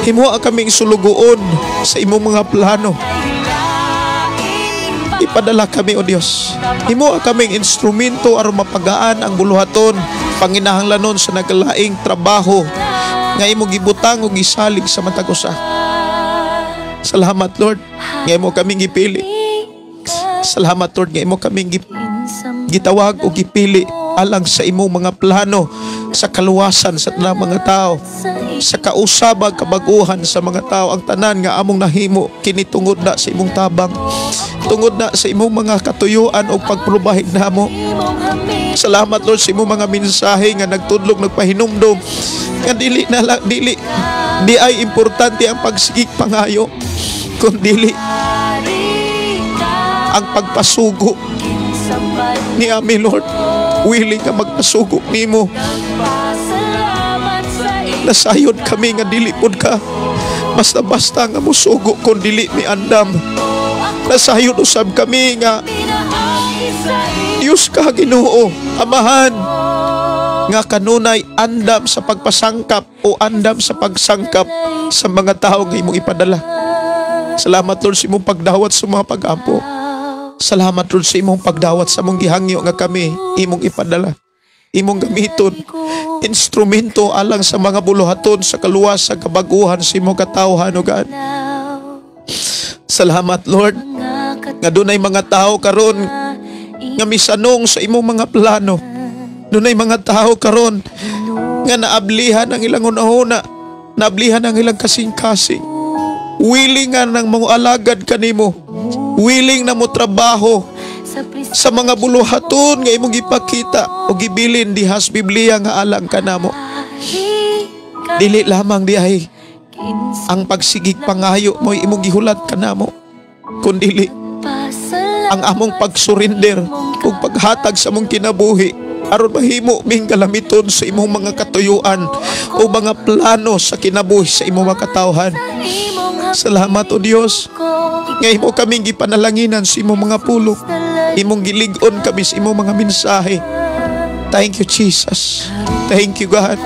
Himuha kaming sulugoon sa imong mga plano. Ipadala kami, O Dios. Himuha kaming instrumento aron mapagaan ang buluhaton, panginahanglanon sa naglaing trabaho nga imong gibutang ug gisalig sa matag usa. Salamat, Lord, nga imo kaming gipili. Salamat, Lord, nga imo kaming gitawag ug gipili alang sa imong mga plano sa kaluwasan sa tanang mga tao, sa kausabag kabaguhan sa mga tao. Ang tanan nga among nahimo kini tungod na sa imong tabang, tungod na sa imong mga katuyuan o pagprobahig namo. Salamat, Lord, sa imong mga mensahe nga nagtudlog, nagpahinumdom nga dili na lang, dili di ay importante ang pagsigig pangayo, kun dili ang pagpasugo ni ami, Lord. Willing ka magpasugo nimo. Nasayod kami nga dili pud ka basta-basta nga musugo kun dili mi andam. Nasayod usab kami nga Diyos ka, Ginoo, Amahan, nga kanunay andam sa pagpasangkap o andam sa pagsangkap sa mga tao nga imong ipadala. Salamat, Lord, sa imong pagdawat sa mga pag-ampo. Salamat, Lord, sa imong pagdawat sa among gihangyo nga kami imong ipadala. Imong gamiton instrumento alang sa mga buluhaton sa kaluwas, sa kabaguhan sa imong katawhan, O God. Salamat, Lord, nga dunay mga tao karon nga misanong sa imong mga plano. Dunay mga tao karon nga naablihan ang ilang hunahuna, naablihan ang ilang kasing-kasing. Willing nga nang mga alagad kanimo. Willing na mo trabaho sa mga buluhaton nga imong gipakita o gibilin diha sa Biblia nga alang kanamo. Dili lamang diay ang pagsigig pangayo mo imong gihulat kanamo, kundili ang among pagsurrender ug paghatag sa among kinabuhi aron mahimo ming galamiton sa imong mga katuyuan o mga plano sa kinabuhi sa imong mga katawhan. Salamat, O Dios, nga imo kaming gipanalanginan sa imong mga pulong. Imong gilig-on kami sa imong mga mensahe. Thank you, Jesus. Thank you, God.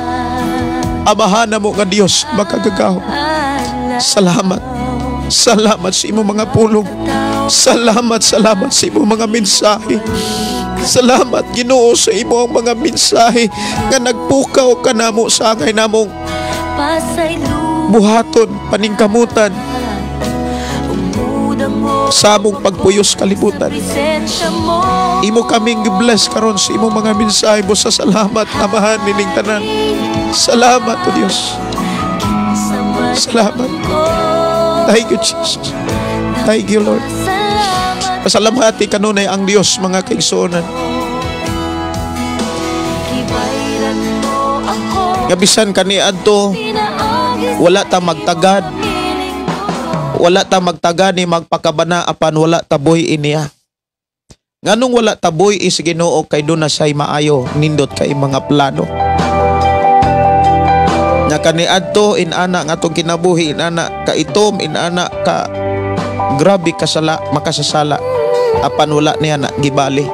Amahan mo nga Dios makagagahom. Salamat. Salamat sa imong mga pulong. Salamat, salamat sa imong mga mensahe. Salamat, Ginoo, sa imong mga mensahe nga nagpukaw kanamo sa angay namong buhaton, paningkamutan sa among pagpuyos kalibutan. Imo kaming gi-bless karon sa imong mga mensahe. Busa salamat, Amahan nining tanan. Salamat, O Dios. Salamat. Thank you, Jesus. Thank you, Lord. Pasalamati kanunay ang Dios, mga kaigsuonan. Nga bisan kaniadto wala ta magtagad, wala ta magtagad ni magpakabana, apan wala ta buy niya. Nganong wala ta buy sa Ginoo? Kay duna say maayo, nindot kay mga plano. Nga kaniadto inana nga atong kinabuhi, inana ka itom, inana ka grabe kasala, makasasala, apan wala niya na gibali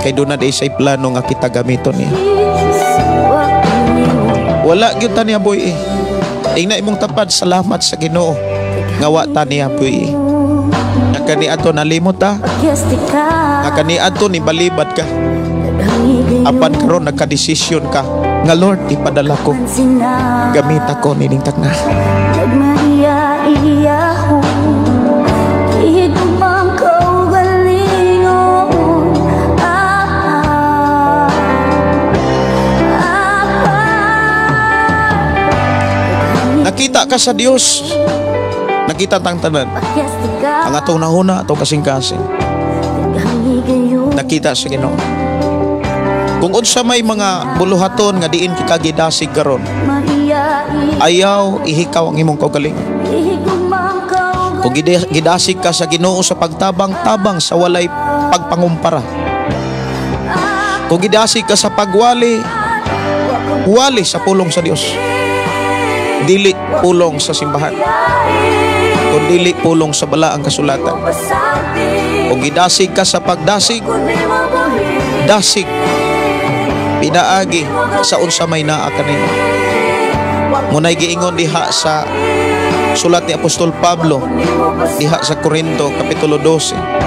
kay duna day say plano nga kita gamiton niya. Wala gyud ta niya boy eh. Ingna imong tapad, salamat sa Ginoo nga wa ta niya boy eh. Nga kaniadto nalimot ta, nga kaniadto ni balibad ka, apan karon nagkadesisyon ka nga, "Lord, ipadala ko, gamit ako nining takna." Nagmaiya-iya ko Ihigumang kaugalingon. Ah, ah, ah. Nakita ka sa Dios, nakita tang tanan ang atong nahuna, atong kasing-kasing, nakita sa Ginoo. Kung unsa may mga buluhaton nga diin ka gidasig karon, ayaw ihikaw ang imong kaugalingon. Kung gidasig ka sa Ginoo sa pagtabang-tabang sa walay pagpangumpara. Kung gidasig ka sa pagwali, wali sa pulong sa Dios. Dili pulong sa simbahan. Kung dili pulong sa balaang kasulatan. Kung gidasig ka sa pagdasig, dasig pinaagi sa unsa may naa kanimo. Munay giingon diha sa sulat ni Apostol Pablo diha sa Korinto kapitulo 12.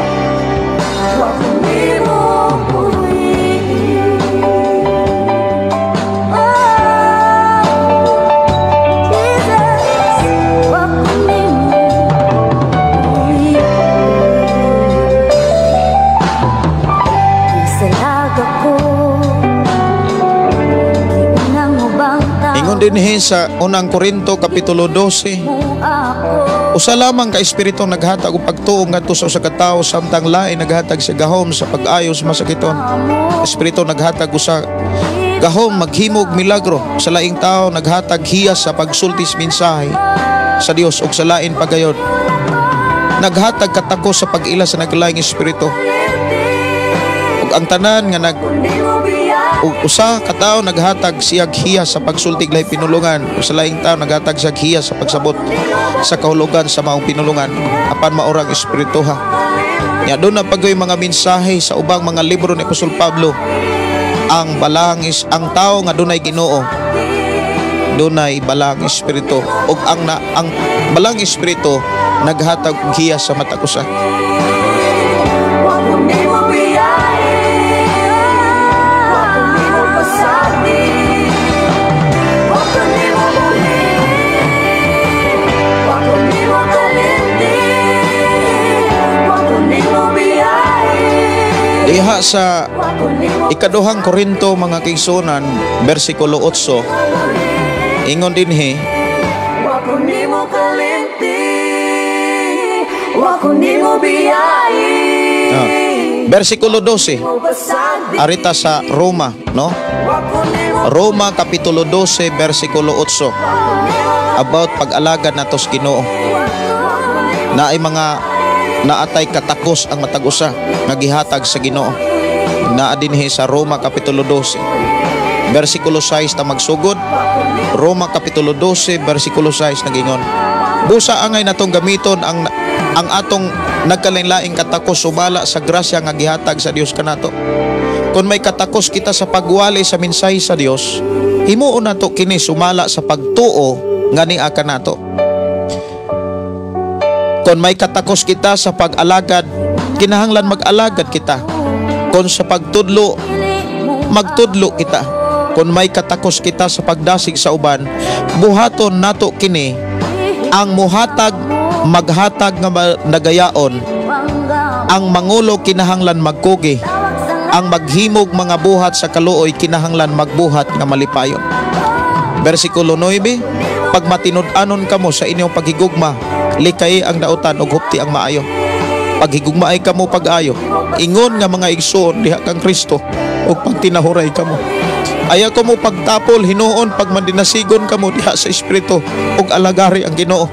Ingon dinhi sa unang Korinto kapitulo 12, usa lamang ka espiritu ang naghatag og pagtuo ngadto sa usa ka tawo, samtang lain naghatag sa gahom sa pag-ayo sa masakiton. Espiritu naghatag usa gahom maghimog milagro, sa laing tawo naghatag hiyas sa pagsultis mensahe sa Dios, ug sa lain pagayon naghatag katako sa pag-ila sa naglaing espiritu. Ug ang tanan nga nag ug usa ka tawo naghatag siyag hiyas sa pagsultig lahi pinulungan, ug sa laing tawo naghatag siyag hiyas sa pagsabot sa kahulugan sa maong pinulungan, apan maorang espiritu ha. Nya doon na pagoy mga mensahe sa ubang mga libro ni Apostol Pablo. Ang balangis ang tawo nga dunay Ginoo, dunay balang espiritu, ug ang balang espiritu naghatag og hiyas sa matag usa. Diha sa Ikaduhang Korinto, mga kaigsuonan, versikulo 8, ingon dinhi, Wa ko nimo kalimti, wa ko nimo biyai. Versikulo 12, arita sa Roma, no? Roma kapitulo 12 versikulo 8, about pag-alagad nato sa Ginoo. Naay mga naatay katakos ang matag usa nga gihatag sa Ginoo. Naa dinhi sa Roma kapitulo 12 versikulo 6 ta magsugod. Roma kapitulo 12 versikulo 6, nagingon, "Busa angay natong gamiton ang atong nagkalain-laing katakos sumala sa grasya nga gihatag sa Dios kanato. Kung may katakos kita sa pagwali sa mensahe sa Dios, himuon nato kini sumala sa pagtuo nga nia kanato. Kung may katakos kita sa pag-alagad, kinahanglan mag-alagad kita. Kung sa pagtudlo, magtudlo kita. Kung may katakos kita sa pagdasig sa uban, buhaton nato kini. Ang muhatag, maghatag nga nagayaon. Ang mangulo, kinahanglan magkugi. Ang maghimog mga buhat sa kaluoy, kinahanglan magbuhat nga malipayon." Versikulo 9, "Pagmatinud-anon kamo sa inyong paghigugma, likay ang dautan ug hupti ang maayo. Paghigugmaay kamo pag-ayo, ingon nga mga igsoon diha kang Kristo, ug pagtinahuray kamo. Ayaw ko mo pagtapol, hinuon pagmandinasigon kamo diha sa Espiritu ug alagari ang Ginoo.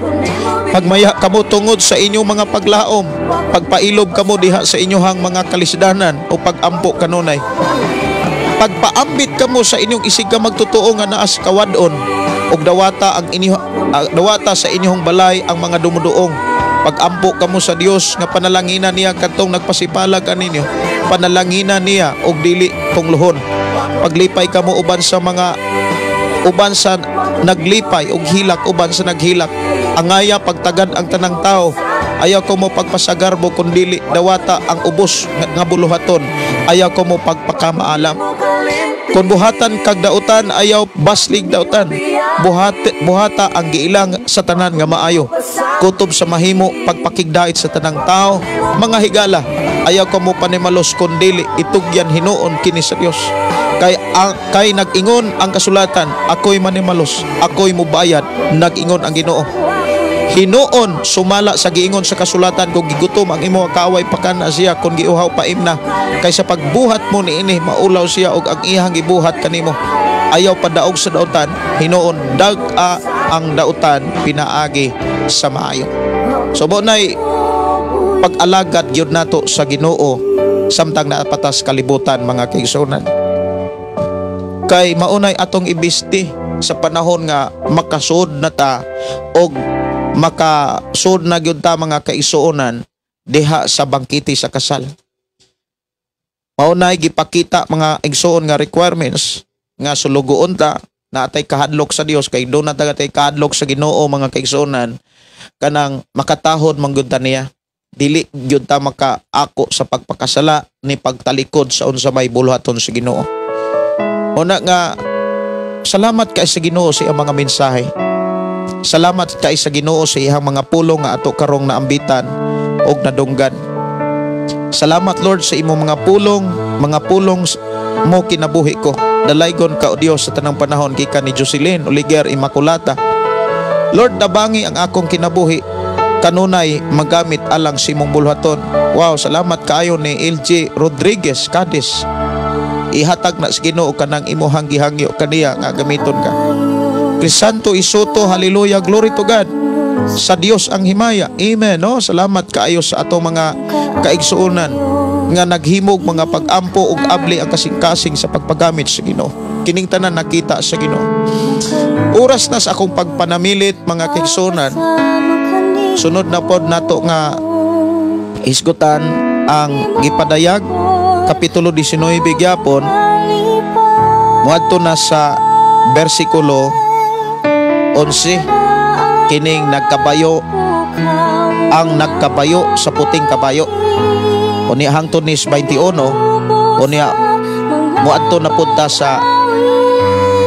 Pagmaya kamo tungod sa inyong mga paglaom, pagpailob kamo diha sa inyong mga kalisdanan o pagampo kanunay. Pagpaambit kamo sa inyong isig ka magtotoo nga naa sa kawadon ug dawata ang inyo dawata sa inyong balay ang mga dumuduong. Pagampo kamo sa Dios nga panalanginan niya kadtong nagpasipalag kaninyo. Panalanginan niya og dili tunglohon. Paglipay kamo uban sa mga uban sa naglipay ug hilak uban sa naghilak. Angaya pagtagad ang tanang tao. Ayaw ko mo pagpasagarbo kun dili dawata ang ubos nga buluhaton. Ayaw ko mo pagpakamaalam. Kung buhatan kag dautan, ayaw baslig dautan. Buhata ang giilang sa tanan nga maayo. Kutob sa mahimo, pagpakigdait sa tanang tao. Mga higala, ayaw ko mo panimalos kun dili itugyan hinuon kini sa Dios. Kay nag-ingon ang kasulatan, ako'y manimalos, ako'y mubayad, nag-ingon ang Ginoo. Hinuon sumala sa giingon sa kasulatan, kung gigutom ang imo kaaway, pakana siya, kung giuhaw, paimna, kay sa pagbuhat mo niini maulaw siya og ang iyang gibuhat kanimo. Ayaw padaog sa dautan, hinuon dag-a ang dautan pinaagi sa maayo." So mo nay pag-alagad gyud nato sa Ginoo samtang naapatas kalibutan, mga kaigsuonan. Kay maunay atong ibisti sa panahon nga makasud na ta og makasud na gyud ta, mga kaigsuonan, diha sa bangkete sa kasal. Maunay gipakita, mga igsuon, nga requirements nga sulugoon ta, naatay kahadlok sa Dios, kay do na tay kahadlok sa Ginoo, mga kaigsuonan, kanang makatahod man gyud ta niya, dili gyud ta makaako sa pagpakasala ni pagtalikod sa unsa may buluhaton sa Ginoo. Una nga salamat kay sa Ginoo sa iyang mga mensahe. Salamat kay sa Ginoo sa iyang mga pulong nga ato karong naambitan og nadunggan. Salamat, Lord, sa imong mga pulong mo kinabuhi ko. Dalaygon ka, o Dios, sa tanang panahon, gikan ni Jocelyn Oliger Immaculata. Lord, tabangi ang akong kinabuhi kanunay magamit alang sa imong bulhaton. Wow, salamat kaayo ni LG Rodriguez Cadiz. Ihatag na sa Ginoo kanang imuhang gihangyo kaniya nga gamiton ka. Crisanto Isoto, hallelujah, glory to God. Sa Dios ang himaya. Amen. No? Salamat kaayo sa atong mga kaigsuonan nga naghimog mga pag-ampo ug abli ang kasing-kasing sa pagpagamit sa Ginoo. Kining tanan nakita sa Ginoo. Oras na sa akong pagpanamilit, mga kaigsuonan. Sunod na pod nato nga hisgutan ang gipadayag kapitulo 19 gyapon, moadto na sa bersikulo 11, kining nagkabayo, ang nagkabayo sa puting kabayo. Unya hangtod ni 21, unya moadto na pud ta sa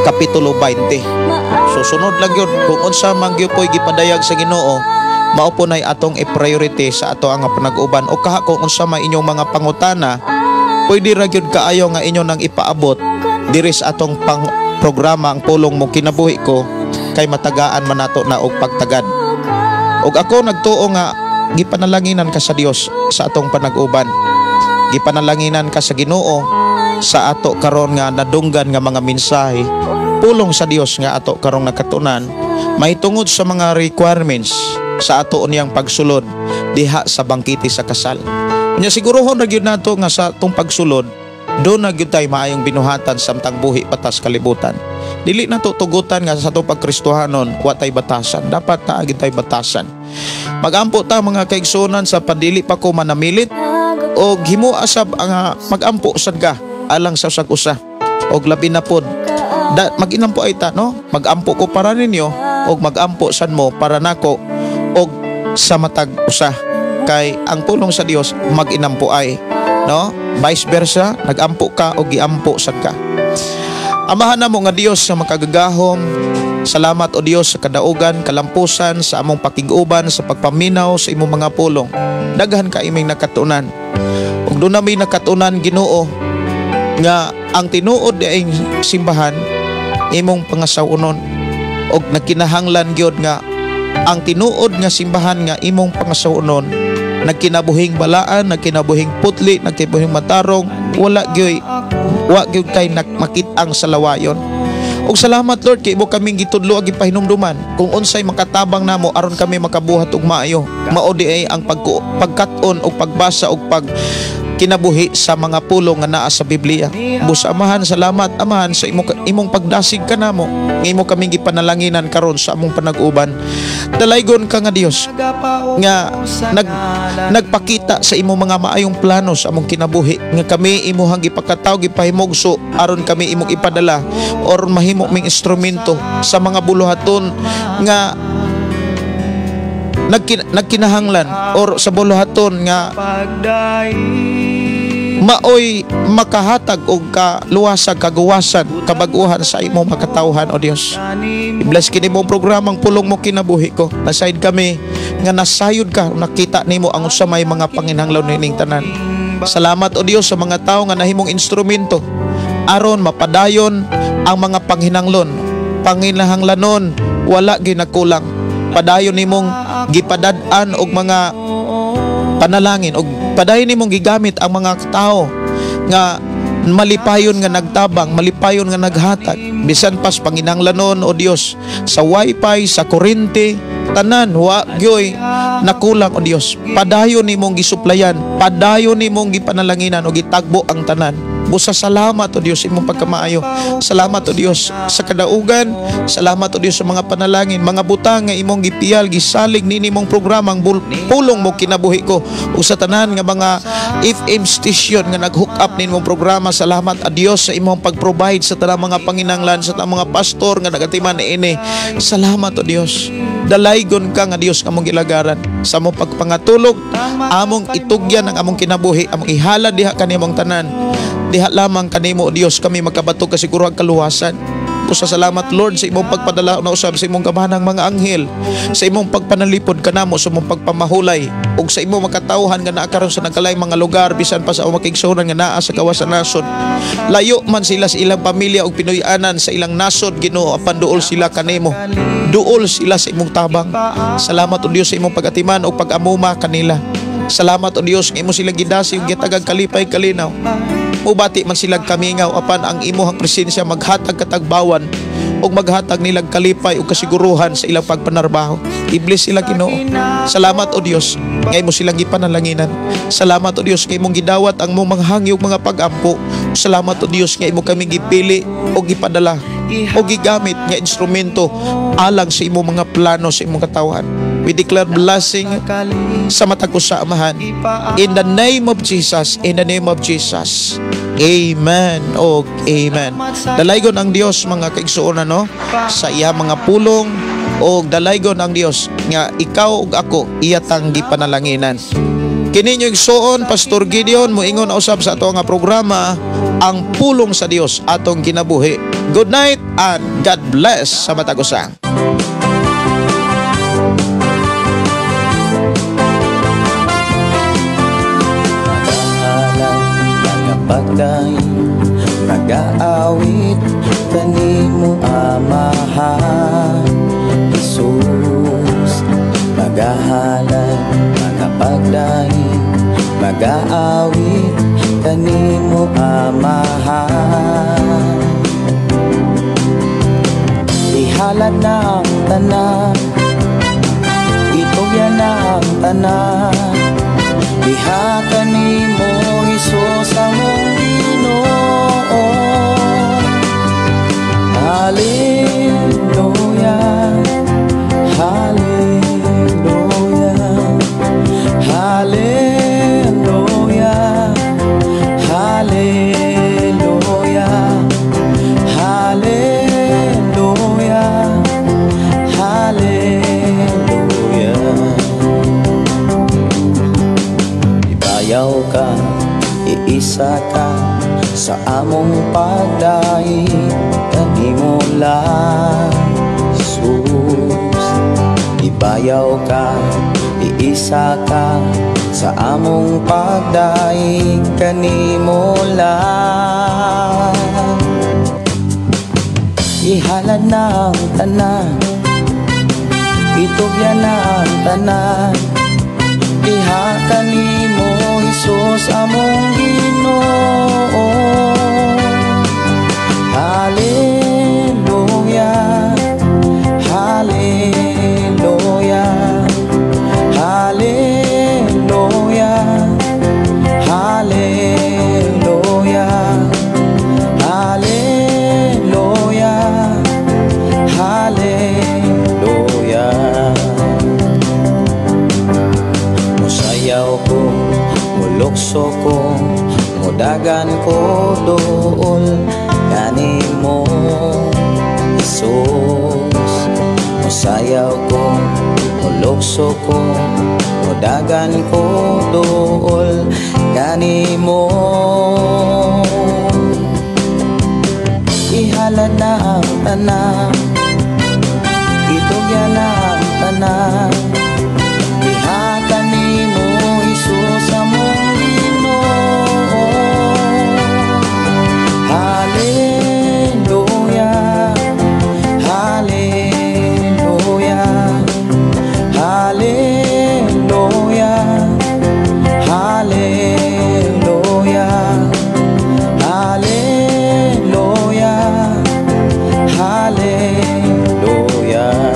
kapitulo 20. So sunod lang yun kung unsa man gyud po'y gipadayag sa Ginoo, mao po nay atong i-priority sa ato ang panag-uban o kaha kung unsa may inyong mga pangutana. Pwede ra gyud kaayo nga inyo nang ipaabot diri sa atong pang programa, Ang Pulong Mo Kinabuhi Ko, kay matagaan man nato na og pagtagad. Og ako nagtuo nga gipanalanginan ka sa Dios sa atong panag-uban. Gipanalanginan ka sa Ginoo sa ato karon nga nadunggan nga mga mensahe, pulong sa Dios nga ato karong nakatunan mahitungod sa mga requirements sa ato niyang pagsulod diha sa bangkete sa kasal. Nya sigurohon ra gyud nato nga sa atong pagsulod do na gyud tay maayong binuhatan samtang buhi pa ta sa kalibutan. Dili na to tugutan nga sa atong pagkristohanon wa tay batasan. Dapat naa gyud tay batasan. Magampo ta, mga kaigsuonan, sa padili pa ko manamilit og himoa sab ang magampo sad ka alang sa usag usa og labi na pod da, mag-inampo ay ta, no? Magampo ko para ninyo og magampo sad mo para nako og sa matag usa, kay ang pulong sa Dios mag-inampo ay, no? Vice versa, nagampo ka og giampo sad ka. Amahan namo nga Dios sa makagagahom, salamat o Dios sa kadaugan, kalampusan sa among pakig-uban sa pagpaminaw sa imong mga pulong. Daghan ka iming nakatunan. Ug duna may nakatunan, Ginoo, nga ang tinuod diayng simbahan imong pangasaw-onon og nagkinahanglan gyud nga ang tinuod nga simbahan nga imong pangasaw-onon nagkinabuhing balaan, nagkinabuhing putli, nagkinabuhing matarong, wala gyud wa gyud kay makit-ang salawayon. Ug salamat, Lord, kay imo kaming gitudlo ag gipahinumduman kung unsay makatabang namo aron kami makabuhat og maayo. Mao di ay ang pagkat-on og pagbasa og pag kinabuhi sa mga pulong nga naa sa Biblia. Busa Amahan, salamat, Amahan, sa imong pagdasig kanamo nga imo kaming gipanalanginan karon sa among panag-uban. Dalaygon ka nga Dios nga nagpakita sa imong mga maayong plano sa among kinabuhi nga kami imuhang gipakataw, gipahimugso aron kami imong ipadala or mahimo ming instrumento sa mga buluhaton nga nagkinahanglan or sa buluhaton nga maoy makahatag og kaluwasan, kaguwasan, kabag-uhan sa imong makatawhan, o Dios. I-bless kini mong programang Pulong Mo Kinabuhi Ko. Nasayod kami nga nasayod ka, nakita nimo ang usa may mga panginhanglaw nining tanan. Salamat, o Dios, sa mga tawo nga nahimong instrumento aron mapadayon ang mga panghinanglon, panginahanglanon, wala ginakulang. Padayon nimong gipadad-an og mga panalangin og padayon nimong gigamit ang mga tao nga malipayon nga nagtabang, malipayon nga naghatag bisan pas panginahanglanon, o Dios, sa wifi, sa kuryente, tanan wa gyoy nakulang, o Dios. Padayon nimong gisuplayan, padayon nimong gipanalanginan o gitagbo ang tanan. Busa salamat, o Dios, imong pagkamaayo. Salamat, o Dios, sa kadaugan. Salamat, o Dios, sa mga panalangin, mga butang nga imong gipiyal, gisalig nini mong programang Pulong Mo Kinabuhi Ko. Ug sa tanan nga mga FM station nga nag-hook up nini mong programa, salamat a Dios sa imong pag-provide sa tanang mga panginanglan, sa tanang mga pastor nga nagatiman niini. Salamat, o Dios. Dalaygon ka nga Dios nga among gilagaran. Sa among pagpangatulog, among itugyan ang among kinabuhi, among ihalad diha kanimong tanan. Diha lamang kanimo, o Dios, kami makabatog kasiguruhang kaluwasan. Busa salamat, Lord, sa imong pagpadala na usab sa imong gamahanang mga anghel, sa imong pagpanalipod kanamo, sa imong pagpamahulay ug sa imong makatawhan nga naa karon sa nagkalaing mga lugar, bisan pa sa among makigsuonan nga naa sa gawas sa nasod. Layo man sila sa ilang pamilya ug Pinoy-anan sa ilang nasod, Ginoo, apan duol sila kanimo. Duol sila sa imong tabang. Salamat, o Dios, sa imong pagatiman ug pag-amuma kanila. Salamat, o Dios, nga imo sila gidasi ug gitagag kalipay, kalinaw. Mubati man silang kamingaw, apan ang imuhang presensya maghatag katagbawan ug maghatag nilang kalipay ug kasiguruhan sa ilang pagpanarbaho. I-bless sila, Ginoo. Salamat, o Dios, nga imo silang gipanalanginan. Salamat, o Dios, nga imong gidawat ang mong mga hangyo ug mga pag-ampo. Salamat, o Dios, nga imo kami gipili o gipadala o gigamit nga instrumento alang sa imong mga plano sa imong katawhan. We declare blessing sa matag usa, Amahan. In the name of Jesus, in the name of Jesus. Amen o amen. Dalaygon ang Dios, mga kaigsuonan, no, sa iya mga pulong o dalaygon ang Dios nga ikaw ug ako iya tang gipanalanginan. Kini inyo igsuon, Pastor Gideon, moingon usab sa ato nga programa, Ang Pulong sa Dios Atong Kinabuhi. Good night and God bless sa matag usa. Pangalan Magapagdaig, magaawit kanimo, Amahan Jesus. Magahalad, magapagdaig, magaawit kanimo, Amahan. Ihalad na ang tanan, itugyan na ang tanan, diha kanimo, Hesus, among Ginoo. Hallelujah, Hallelujah, Hallelujah, Hallelujah, Hallelujah, Hallelujah. Ibayaw ka, iisa ka sa among pagdaig kanimo lang, Jesus. Ibayaw ka, iisa ka sa among pagdaig kanimo lang. Ihalad na ang tanan, itugyan na ang tanan, diha kanimo, Hesus, among Ginoo. Hallelujah, Hallelujah, Hallelujah, Hallelujah, Hallelujah, Hallelujah. Musayaw ko, mulukso ko, mudagan ko duol kanimo, Jesus. Musayaw ko, mulukso ko, mudagan ko duol kanimo. Ihalad na ang tanan, itugyan na ang tanan, diha kanimo, Hesus, among Ginoo. Hallelujah, Hallelujah, Hallelujah, Hallelujah, Hallelujah, Hallelujah.